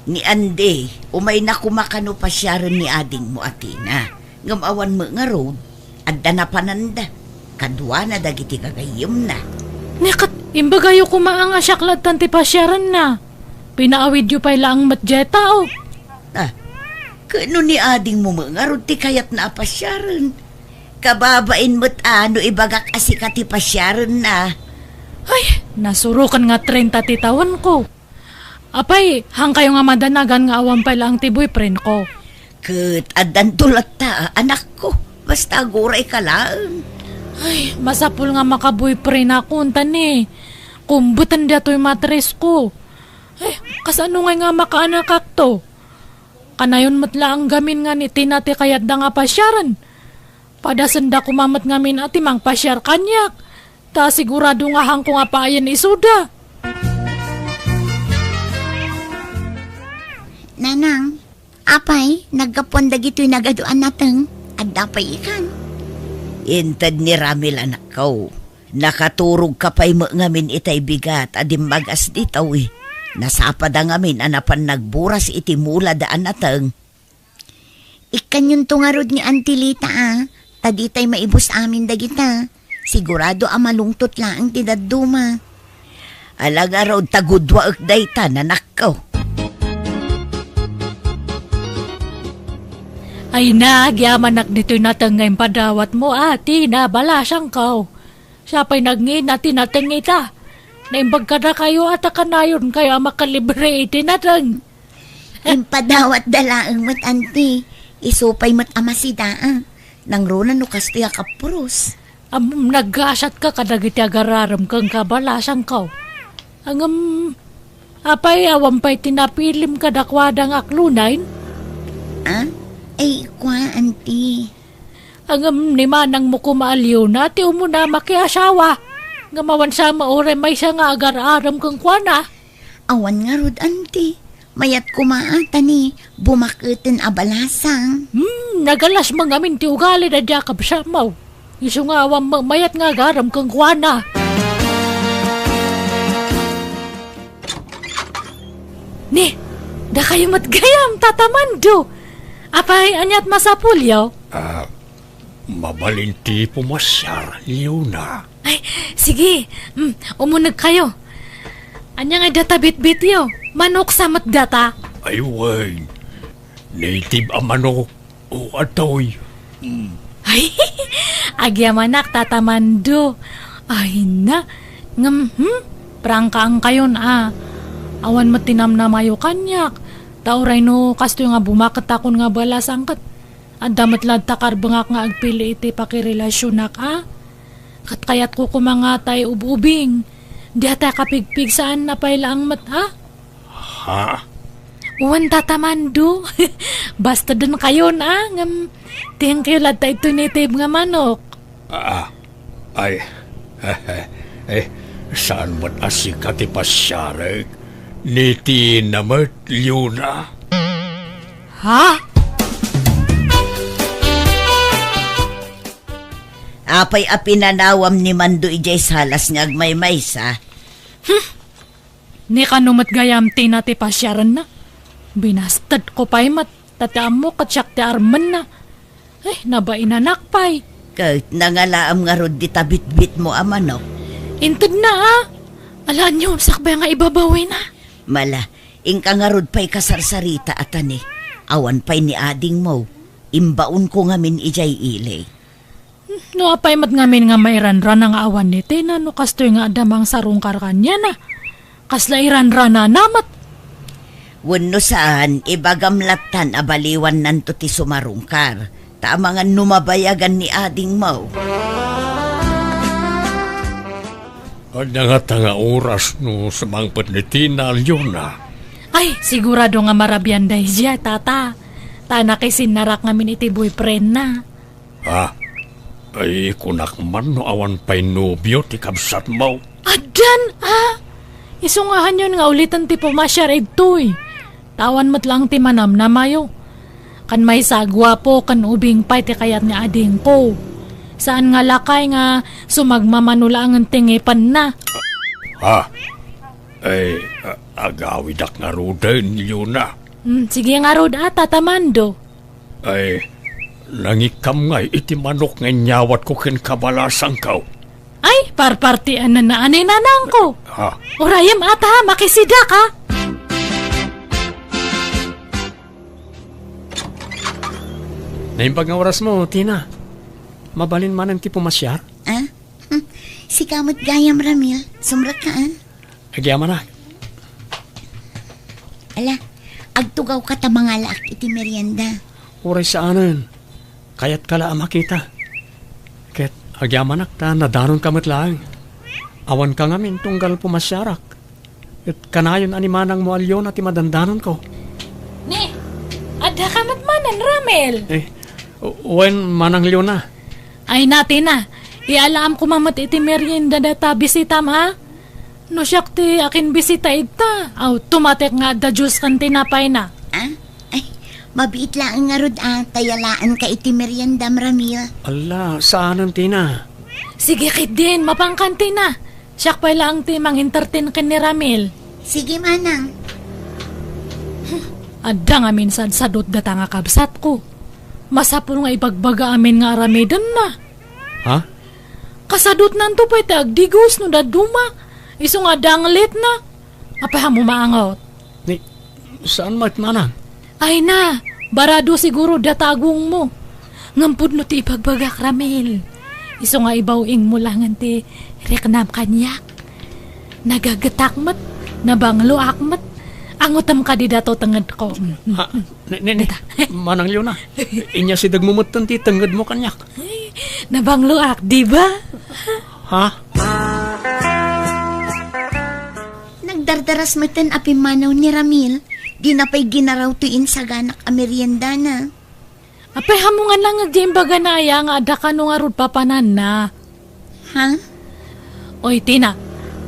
Ni Andy, umayna koma kano pasiaren ni adingmo a Tina. Ngem awan met ngarud, adda napananda. Kaduana dagiti gagayyemna. Ni ket, imbagayo koma a nga siak lattan ti pasiarenna. Pinaawidyo pay laeng met diay tao. Ah, ket no ni adingmo met ngarud ti kayatna a pasiaren? Kababain met a no ibagak a sika ti pasiarenna. Ay, nasuroken nga trenta ti tawenko. Apay, haankayo nga madanagan nga awan pay laeng ti boyfriendko? Ket addanto latta, anakko. Basta agurayka laeng. Ay, masapul nga maka-boyfriendakon, ta ni, kumbeten daytoy matrisko. Ay, kasano ngay nga makaanakakto? Kanayon met laeng gamin nga ni Tina ti kayatda nga pasiaren. Padasenda koma met ngamin a ti mangpasiar kaniak, ta sigurado nga haanko nga paayen isuda. Nanang, apay, naggapuan dagitoy nagadu a nateng? Adda pay ikan? Inted ni Ramil, anakko. Nakaturogka pay met ngamin itay bigat a dimmagas ditoy. Nasapada ngamin a napan nagburas iti mulada a nateng. Ikkanyonto ngarud ni Auntie Lita, a, ta ditay maibus amin dagita. Sigurado a malungtot laeng ti dadduma. Ala ngarud ta gudwaek dayta, nanakko. Ay, nagyamanak ditoy nateng nga impadawatmo, a, Tina, balasangko. Siak pay nagngina ti nateng ita. Naimbag kadakayo a ta kanayonkayo a makalibre iti nateng. Impadawatda laeng met, Auntie. Isu pay met a masida, a. Nangruna no kastoy a kappuros. Ammom, naggasatka kadagiti agar-arem ken kabalasangko. Ngem, apay, awan pay ti napilim kadakuada nga aklunay? Ah? Ay, kua, anti. Ngem ni manangmo koma a Leona ti umuna a makiasawa. Ngem awan sa mauray maysa nga agar-arem kenkuana. Awan ngarud, anti. Mayat koma a ta ni bumaketen a balasang. Hmm, nagalas mangamin ti ugali da dia kabsatmo. Isu nga awan ma-, mayat nga agar-arem kenkuana. Ni, dakayo met gayam, Tata Mando. Apay, aniat masapulyo? Ah, mabalin ti pumasiar, Leona. Ay, sige. Mm, umunegkayo. Ania nga data bitbityo? Manok sa met data? Ay, wen. Native a manok. O, atoy. Mm. Ay, agyamanak, Tata Mando. Ay na. Ngem, hmm? Prangkaankayon, a. Awan met ti namnamayo kaniak. Ta uray no kastoy nga bumakettakon nga balasang ket adda met latta karbengak nga agpili iti pakirelasionak, a. Ket kayatko koma nga tay ub-ubing. Diatay kapigpig saan a pay laeng met, a? Ha? Wen, Tata Mando. Bastedenkayon, a, ngem thank you latta iti native nga manok. Ah, ay, eh, saan met a sika ti pasiarek? Ni Tina met, Leona? Ha? Apay a pinanawam ni Mando idiay salas nga agmaymaysa? Hmm. Ni kano met gayam, Tina, ti pasiarenna? Binastedko pay met, ta ti ammo ket siak ti armenna. Ay, nabainanak pay. Ket nangalaam ngarud dita bitbitmo a manok? Intedna, a. Alaenyo, sakbay nga ibabawina. Mala, inka ngarud pay kasarsarita a tani. Awan pay ni adingmo. Imbaonko ngamin idiay ili. No apay met ngamin nga mairanrana nga awan ni Tina no kastoy nga adda mangsarungkar kaniana? Kasla iranranana met. Wenno saan, ibagam lattan a baliwannanto ti sumarungkar, ta amangan no mabayagan ni adingmo. Adda ngata nga oras no sumangpet ni Tina, Leona? Ay, sigurado nga marabian daydiay, Tata. Ta nakisinnarak ngamin iti boyfriendna. Ah, ay, kunak man no awan pay nobio ti kabsatmo. Addan, a! Isu nga hanyon nga uliten ti pumasiar igtoy. Ta awan met laeng ti manamnamayo. Kan maysa a guapo ken ubing pay ti kayat ni adingko. Saan nga lakay nga sumagmamano laengen ti ngipenna. Ah, ay, a-, agawidak ngaruden, Leona. Hmm, sige ngarud, a, Tata Mando. Ay, nangikkam ngay iti manok nga inyawatko ken kabalasangko. Ay, parpartianan na a ni nanangko. Ha? Urayem ata, makisidaka. Naimbag nga orasmo, Tina. Mabalin manen ti pumasiar? Ah? Sika met gayam, Ramil. Sumrekka, a. Agyamanak. Ala, agtugawka ta mangalaak iti merienda. Uray saanen. Kayatka la a makita. Ket agyamanak ta nadanonka met laeng. Awanka ngamin tunggal pumasiarak. Ket kanayon a ni manangmo a Leona ti madandanonko. Ni, addaka met manen, Ramil? Eh, wen, Manang Leona. Ay, Tina, iyalam koma met iti merienda data bisitam, a? No siak ti akinbisita ita, automatic nga adda juice ken tinapayna. Ah? Ay, mabiit laeng ngarud a, ta iyalaanka iti meriendam, Ramil. Ala, saanen, Tina. Sige ketdin, mapankan, Tina. Siak pay laeng ti mangentertain ken ni Ramil. Sige, manang. Adda ngamin sadsadot data nga kabsatko. Masapul nga ibagbaga amin nga aramidenna. Ha? Kasadotnanto pay ti agdigos no dadduma, isu nga danglitna. Apay a maangot? Ni, saan met, manang? Ay na, barado siguro data agongmo. Ngem pudno ti ibagbagak, Ramil. Isu nga ibaw-ingmo laengen ti riknam kaniak. Nagagetak met, nabangloak met, Angutem kadi dato tengedko. Mm, mm. Ha? Ni, ni, ni, Manang Leona, inyasidegmo metten ti tengedmo kaniak. Nabangloak, di ba? Ha? Nagdardaras metten a pimmanaw ni Ramil. Dina pay ginaraw toy insaganak a meriendana. Apay, hamongan lang nga di imbagana aya nga adda kano ngarud papananna. Ha? Oy, Tina,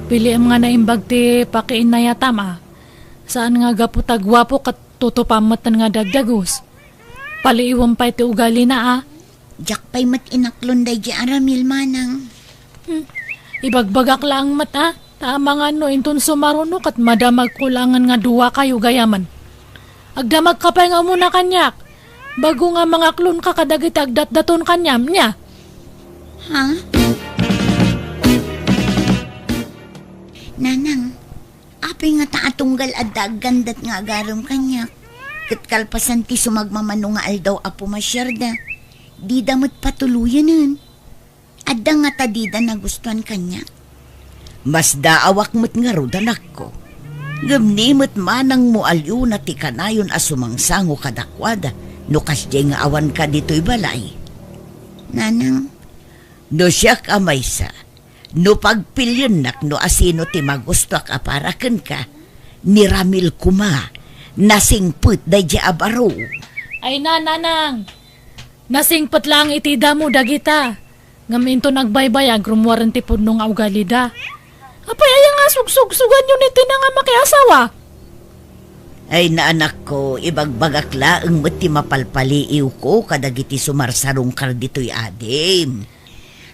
piliem nga naimbag ti pakiinnayatam, a. Saan nga gapu ta guapo ket tutupam metten nga dagdagus. Paliiwem pay ti ugalina, a. Diak pay met inaklon daydiay a Ramil, manang. Hmm. Ibagbagak laeng met, a. Ta amangan no inton sumaruno ket madamagko laengen nga duakayo gayamen. Agdamagka pay nga umuna kaniak. Bago nga mangaklonka kadagiti agdatdaton kaniam, nia? Ha? Nanang, apay ngata a tunggal adda aggandat nga agarem kaniak? Ket kalpasan ti sumagmamano nga aldaw a pumasiarda, dida met patuloyenen. Adda ngata dida nagustuan kaniak? Masdaawak met ngarud, anakko. Ngem ni met manangmo a Leona ti kanayon a sumangsango kadakuada no kasdiay nga awanka ditoy balay. Nanang. No siak a maysa, no pagpiliennak no asino ti magustuak a para kenka, ni Ramil koma, nasingpet daydiay a baro. Ay na, nanang! Nasingpet laeng iti damo dagita. Ngem inton agbaybayag, rummuaren ti pudno nga ugalida. Apay, aya nga sugsugsuganyo ni Tina nga makiasawa? Ay, na, anakko, ibagbagak laeng met ti mapalpaliiwko kadagiti sumarsarungkar ditoy adim.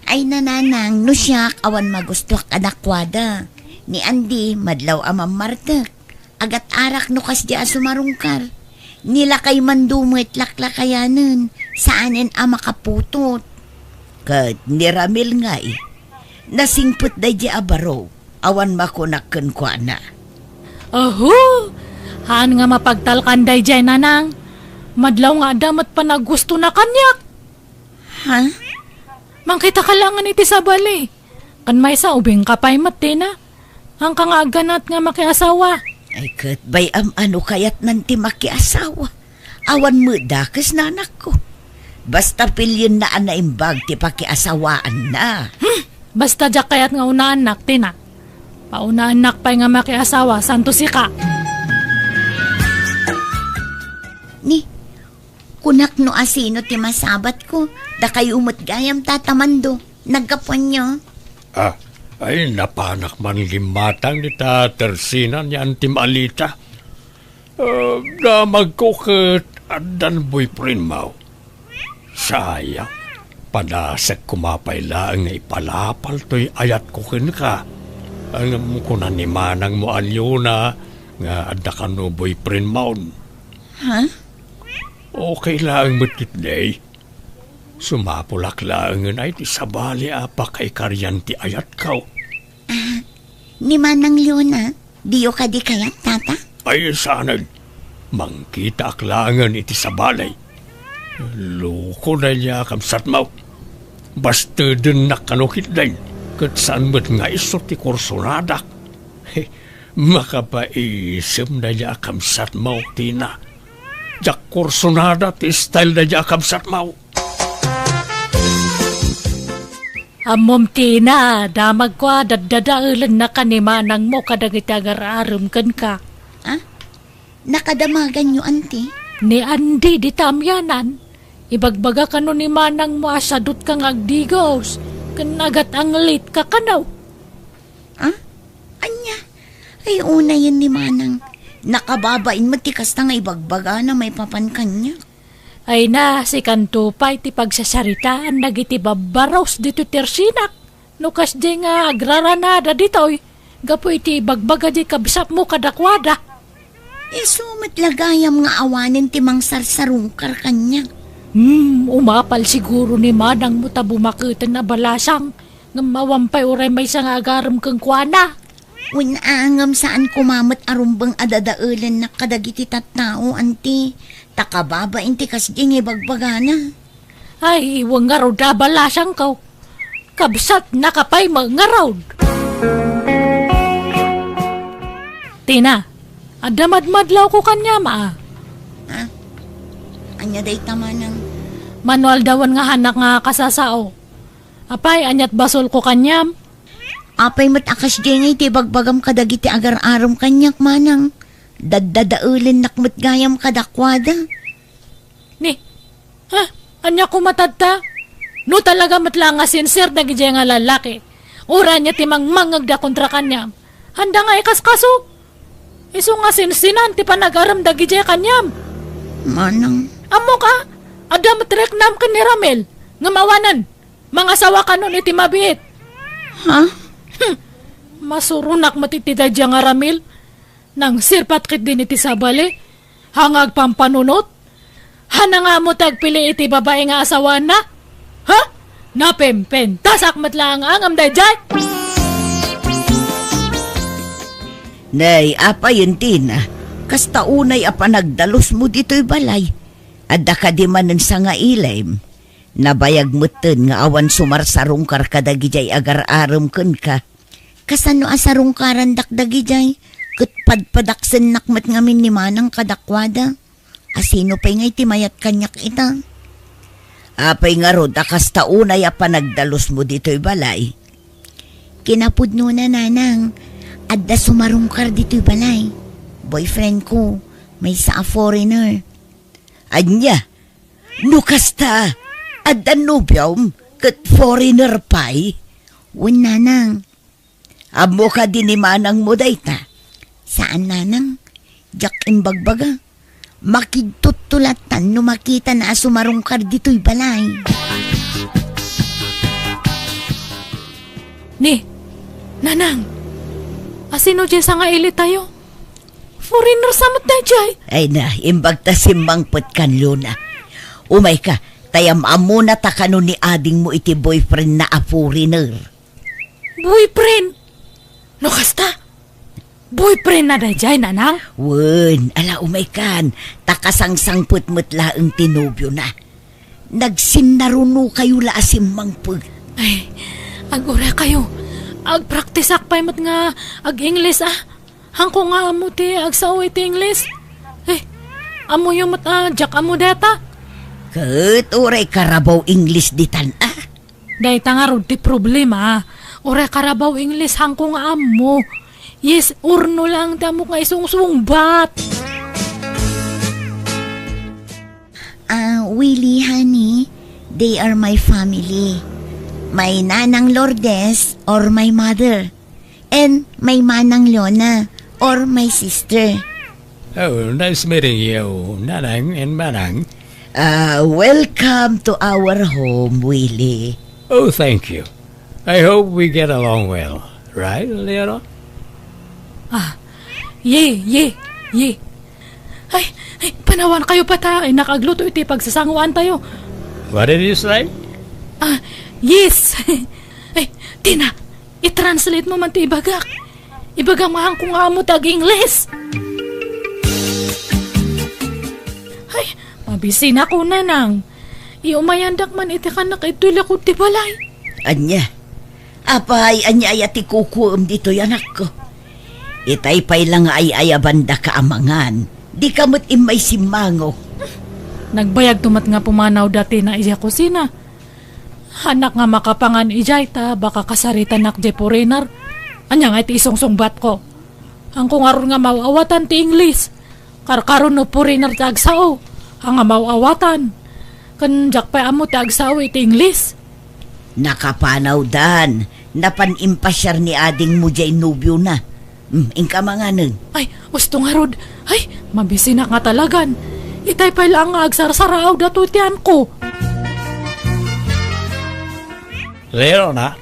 Ay, na, nanang, no siak, awan magustuak kadakuada. Ni Andy, madlaw a mammartek. Agat-arak no kasdiay a sumarungkar. Ni lakay mando met laklakayanen, saanen a makaputot. Ket ni Ramil ngay, nasingpet daydiay a baro, awan makunak kenkuana. Aho! Haan nga mapagtalkan daydiay, nanang. Madlaw nga adda met panaggusto na kaniak. Ha? Mangkitaka laengen iti sabali. Ken maysa, ubingka pay met, Tina. Haanka nga agganat nga makiasawa. Ay, ket bay-am a no kayatnan ti makiasawa. Awan met dakes, nanakko. Basta pilienna a naimbag ti pakiasawaanna. Hmm! Basta diak kayat nga unaannak, Tina. Paunaannak pay nga makiasawa, santo sika. Ni, kunak no asino ti masabatko, dakayo met gayam, Tata Mando. Naggapuanyo? Ah, ay, napanak man gimmatang dita tersina ni Antim Alita. Ah, damagko ket addan boyfriendmo. Sayang, padasek koma pay laeng nga ipalapal toy ayatko kenka. Ngem kuna ni manangmo a Leona nga adda kano boyfriendmo. Ha? Okay laeng met ketdi. Sumapulak laengen ay ti sabali a pakaikarian ti ayatko. Ah, ni Manang Leona, diyo kadi kayat, Tata? Ay, saanen. Mangkitaak laengen iti sabali. Loko daydiay a kabsatmo. Bastedennak kano ketdin, ket saan met nga isu ti kursonadak. Makapaisem daydiay a kabsatmo, Tina. Diak kursonada ti style daydiay a kabsatmo. Ammom, Tina, damagko a daddadaelennaka ni manangmo kadagiti agar-arem kenka. Ah? Nakadamaganyo, Anti? Ni Andy dita amianan. Ibagbaga kano ni manangmo a sadutka nga agdigos, ken agat-anglitka kano. Ah? Ania? Ay, unayen ni manang. Nakababain met ti kasta nga ibagbagana maipapan kaniak. Ay na, sikanto pay ti pagsasaritaan dagiti babbaros ditoy tersinak. No kasdi nga agraranada ditoy, gapu iti ibagbaga di kabsatmo kadakuada. Isu met la gayam nga awanen ti mangsarsarungkar kaniak. Hmm, umapal siguro ni manangmo ta bumaketen a balasang, ngem awan pay uray maysa nga agarem kenkuana. Wen a, ngem saan koma met a rumbeng a dadaelennak kadagiti tattao, Anti, ta kababain ti kasdi nga ibagbagana. Ay, iwen ngarud a balasangko. Kabsatnaka pay met ngarud. Tina, Adda madmadlawko kaniam, a. Ha? Ania dayta, manang? Mano aldawen nga hanak nga kasasao. Apay, aniat basolko kaniam? Apay met a kasdiay nga iti ibagbagam kadagiti agar-arem kaniak, manang? Daddadaelennak met gayam kadakuada. Ni, ha? Ania koma tatta? No talaga met la nga sincere dagidiay nga lallaki, uray ania ti mangmangngegda kontra kaniam, haanda nga ikaskaso. Isu nga sinsinan ti panag-arem dagidiay kaniam. Manang. Ammok a, adda met riknam ken ni Ramil, ngem awanen, mangasawa kanon iti mabiit. Ha? Hmm. Masuronak met iti daydiay nga Ramil. Nangsirpat ketdin iti sabali, haan nga agpampanunot, haan nga ammo ti agpili iti babai nga asawaanna. Ha? Napempentasak met laeng ngem daydiay. Nay, apayen, Tina, kasta unay a panagdalusmo ditoy balay. Adda kadi manen sangailim? Nabayag metten nga awan sumarsarungkar kadagidiay agar-arem kenka. Kasano a sarungkarandak dagidiay? Ket padpadaksennak met ngamin ni Manang kadakuada. Asino pay ngay ti mayat kaniak ita? Apay ngarud a kasta unay a panagdalusmo ditoy balay? Kinapudnona, Nanang, adda sumarungkar ditoy balay. Boyfriend ko, maysa a foreigner. Ania? No kasta, adda nobiom ket foreigner pay? Wen, Nanang. Ammo kadi ni manangmo dayta? Saan, Nanang. Diak imbagbaga. Makigtutto lattan no makitana a sumarungkar ditoy balay. Ni, Nanang, asino diay sangailitayo? Foreigner sa met daydiay. Ay na, imbag ta simmangpet kan Luna. Umayka, ta am-ammona ta kano ni adingmo iti boyfriendna a foreigner. Boyfriend? No kasta? Boyfriendna daydiay, Nanang? Wen, ala umaykan, ta kasangsangpet met laeng ti nobiona. Nagsinnarunokayo la a simmangpet. Ay, ag-urekayo. Agpraktisak pay met nga ag-Ingles, a. Haanko nga ammo ti agsao iti Ingles. Eh, ammoyo met a diak ammo dayta. Ket uray karabaw Ingles ditan, a. Dayta ngarud ti problema, a. Uray karabaw Ingles, haanko nga ammo. Yes or no lang ti ammok nga isungsungbat. Ah, Willie, honey, they are my family. My Nanang Lourdes or my mother. And my Manang Lona or my sister. Oh, nice meeting you, Nanang and Manang. Ah, welcome to our home, Willie. Oh, thank you. I hope we get along well. Right, Leona? Ah, ye, ye, ye. Ay, ay, panawankayo pa ta, ay, nakagluto iti pagsasanguantayo. What did you say? Ah, yes. Ay, Tina, i-translate mo man ti ibagak. Ibagam nga haanko nga ammo ti ag-Ingles. Ay, mabisinak, Nanang. Iumayandak man iti kanak iti likod ti balay. Ania? Apay, ania aya ti kukuem ditoy, anakko? Itay pay la nga ay-ayabandaka a mangan, dika met immay simmango. Nagbayagto met nga pumanawda Tina idiay kusina. Haanak nga makapangan idiay ta baka kasaritanak diay foreigner. Ania nga iti isungsungbatko? Haanko ngarud nga maw-awatan ti Ingles. Karkaro no foreigner ti agsao, haan nga maw-awatan. Ken diak pay ammo ti agsao iti Ingles. Nakapanawdan, napan impasiar ni adingmo diay nobiona. Hmm, inka manganen. Ay, usto ngarud. Ay, mabisinak nga talagan. Itay pay laeng nga agsarsaraaw datoy ti anko. Leona.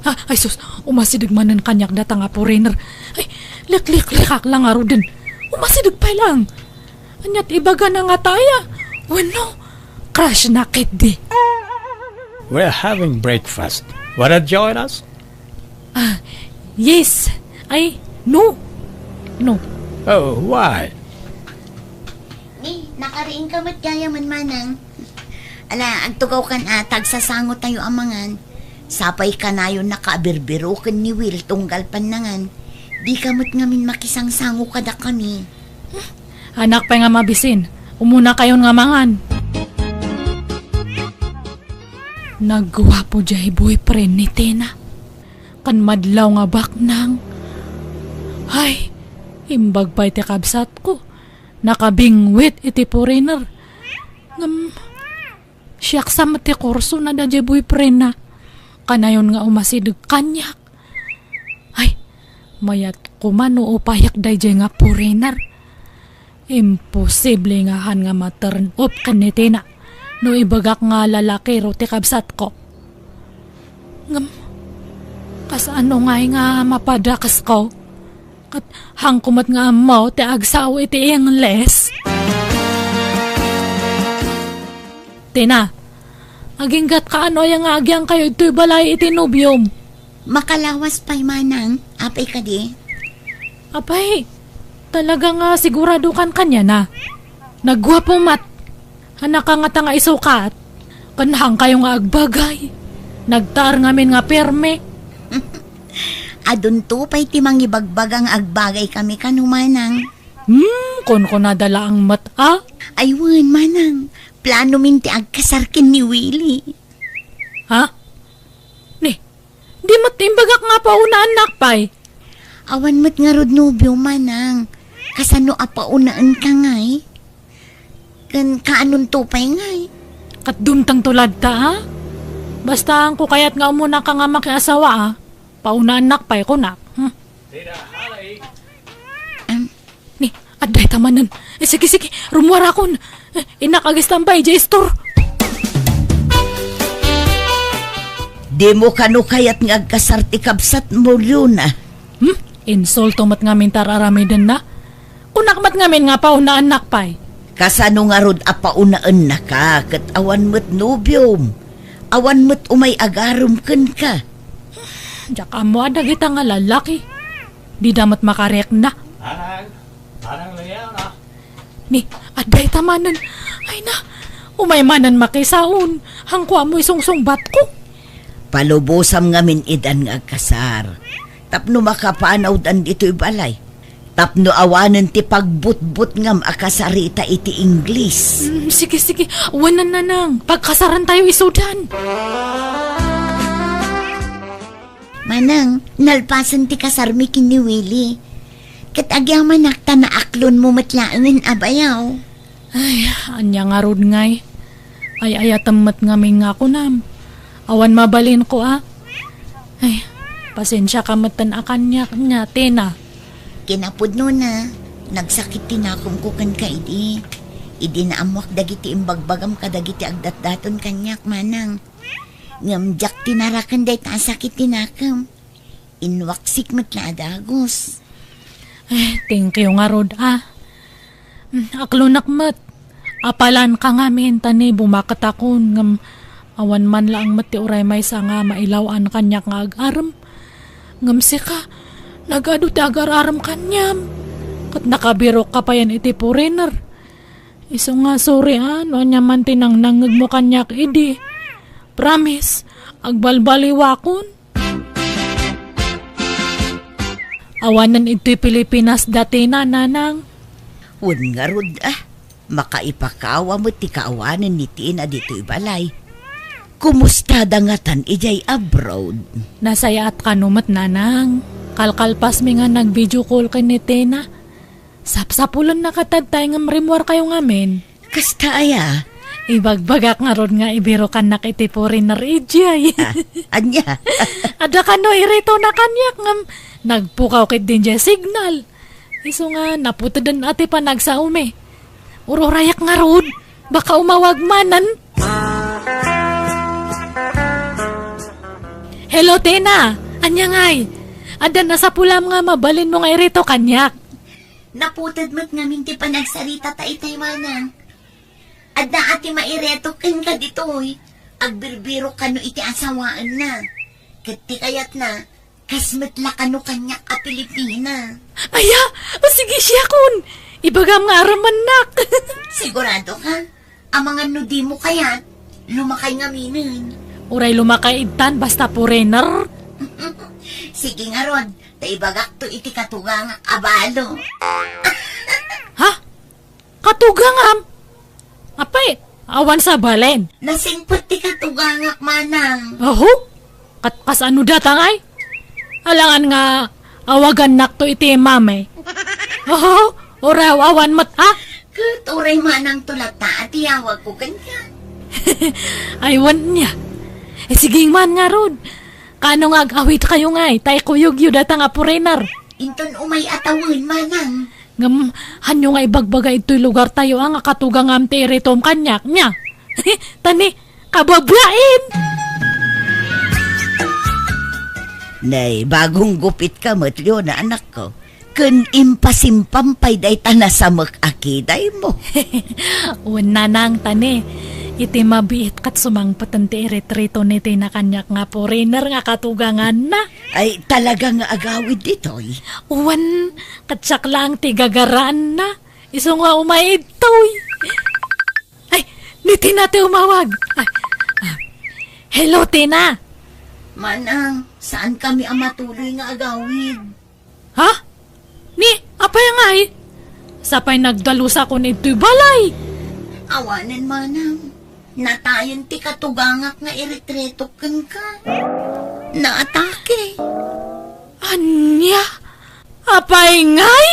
Ah, ay sus, umasideg manen kaniak data nga foreigner. Ay, likliklikak lang ngaruden. Umasideg pay lang. Ania ti ibagana nga taya? Wenno, crush na ketdi. We're having breakfast. Wanna join us? Ah, yes. Ay, no. No. Oh, why? Ni, nakariingka met gayam, Manang. Ala, agtugawkan a, ta agsasangotayo a mangan. Sapay kanayon nakabirbiroken ni Will tunggal pannangan. Dika met ngamin makisangsango kadakami. Anak pay nga mabisin, umunakayon nga mangan. Nagguapo diay boyfriend ni Tina. Kan madlaw nga baknang. Ay, imbag pay ti kabsatko. Nakabingwit iti foreigner. Ngem, siak sa met ti kursona daydiay boyfriendna. Kanayon nga umasideg kaniak. Ay, mayat koma no upayak daydiay nga foreigner. Imposible nga han nga ma-turn off ken ni Tina no ibagak nga lalakiro ti kabsatko. Ngem, kasano ngay nga mapadakesko? Ket hanko met nga ammo ti agsao iti Ingles. Tina, aginggatka no aya nga agyangkayo ditoy balay iti nobiom? Makalawas pay manang, apay kadi? Apay, talaga nga sigurado kan kaniana? Nagguapo met. Hanaka ngata nga isukat. Ken hankayo nga agbagay. Nagtaar ngamin nga pirmi. Adunto pay ti mangibagbaga nga agbagay kami kano manang. Hmm, kunkunada laeng met, a? Ay wen, manang. Plano min ti agkasar ken ni Willie. Ha? Ni, di met imbagak nga paunaennak pay? Awan met ngarud nobio, manang. Kasano a paunaenka ngay? Ken kaanonto pay ngay? Ket dumtengto latta, a? Basta hanko kayat nga umunaka nga makiasawa, a? Paunaennak pay, kunak. Hmm. Am, Ni, adda ita manen. Eh, sige, sige, rummuarakon. Eh, innak agistambay, idiay istor. Dimo kano kayat nga agkasar ti kabsatmo, Leona? Hmm? Insulto met ngamin ti ar-aramidenna. Kunak met ngamin nga paunaennak pay. Kasano ngarud a paunaennaka ket awan met nobiom? Awan met umay agarem kenka? Diak ammo a dagita nga lalaki. Dida met makarikna. Manang, manang Leona. Ni, adda ita manen. Ay na, umay manen makisaon. Hanko ammo isungsungbatko. Palubosam ngamin idan nga agkasar. Tapno makapanawdan ditoy balay. Tapno awanen ti pagbutbutngam a kasarita iti Ingles. Mm, sige, sige. Wanan, nanang. Pagkasarantayo isudan. Manang, nalpasen ti kasarmi ken ni Willie. Ket agyamanak ta naaklonmo met laengen a bayaw. Ay, ania ngarud ngay? Ay-ayatem met ngamin nga kunam. Awan mabalinko a. Ay, pasensiaka metten a kaniak nia, Tina. Kinapudnona, nagsakit ti nakomko kenka idi. Idi naammoak dagiti imbagbagam kadagiti agdatdaton kaniak, manang. Ngem diak tinaraken dayta a sakit ti nakem. Inwaksik met la a dagus. Eh, thank you ngarud, a. Mm, aklonak met. Apalanka ngamin ta ni bumaketakon, ngem awan man laeng met ti uray maysa nga mailaw-an kaniak nga agarem. Ngem sika, nagadu ti agar-arem kaniam. Ket nakabirokka payen iti foreigner. Isu nga sorry a, no ania man ti nangnangngegmo kaniak idi. Promise, agbalbaliwakon. Awanen ditoy Pilipinas da Tina, nanang. Wen ngarud a, makaipakawa met ti kaawanen ni Tina ditoy balay. Kumustada ngatan idiay abroad? Nasayaat kano met, nanang. Kalkalpasmi nga nag-video call ken ni Tina. Sapsapulennaka ta tay ngem rimmuarkayo ngamin. Kasta aya? Ibagbagak ngarud nga ibirokannak iti foreigner idiay. Ah, ania? Adda kano iritona kaniak ngem nagpukaw ketdi diay signal. Isu nga naputeden a ti panagsaomi. Ururayak ngarud, baka umawag manen. Hello, Tina. Ania ngay? Adda nasapulam nga mabalinmo nga irito kaniak? Naputed met ngamin ti panagsarita ta itay manang. Adda a ti maireto kenka ditoy. Agbirbirok kano iti asawaenna. Ket ti kayatna, kas met la kano kaniak a Pilipina. Aya, o sige, siakon. Ibagam nga arammannak. Sigurado ka? Amangan no dimo kayat, lumakay ngaminen. Uray lumakay ittan, basta foreigner. Sige ngarud, Ta ibagakto iti katugangak a balo. Ha? Katugangam? Apay, awan sabalen? Nasingpet ti katugangak, manang. Aho? Kat-, kasano data ngay? Alangan nga awagannakto iti mami. Aho? Uraw, awan met, ha? Ket uray manang to latta a tiyawagko kenka. Ay, wen niya. Eh, sige man ngarud. Kaano nga ag-awidkayo ngay, ta ikuyogyo data nga foreigner? Inton umay a tawen, manang. Ngem, hanyo nga ibagbaga itoy lugartayo, a, nga katugangam ti iritom kaniak, nia? Tani, kababain! Nay, bagong gupitka met, Leona, anakko. Ken impasimpam pay dayta nasamek a kidaymo. Wen, nanang, tani, iti mabiit ket sumangpeten ti iritritona iti kaniak nga foreigner nga katuganganna. Ay, talaga nga agawid ditoy. Wen, ket siak laeng ti gagaraanna. Isu nga umay idtoy. Ay, ni Tina ti umawag. Ay, ah. Hello, Tina. Manang, saankami a matuloy nga agawid? Ha? Ni, apay ngay? Sapay nagdalusakon itoy balay. Awanen, manang. Natayen ti katugangak nga iritretok kenka. Naatake. Ania? Apay ngay?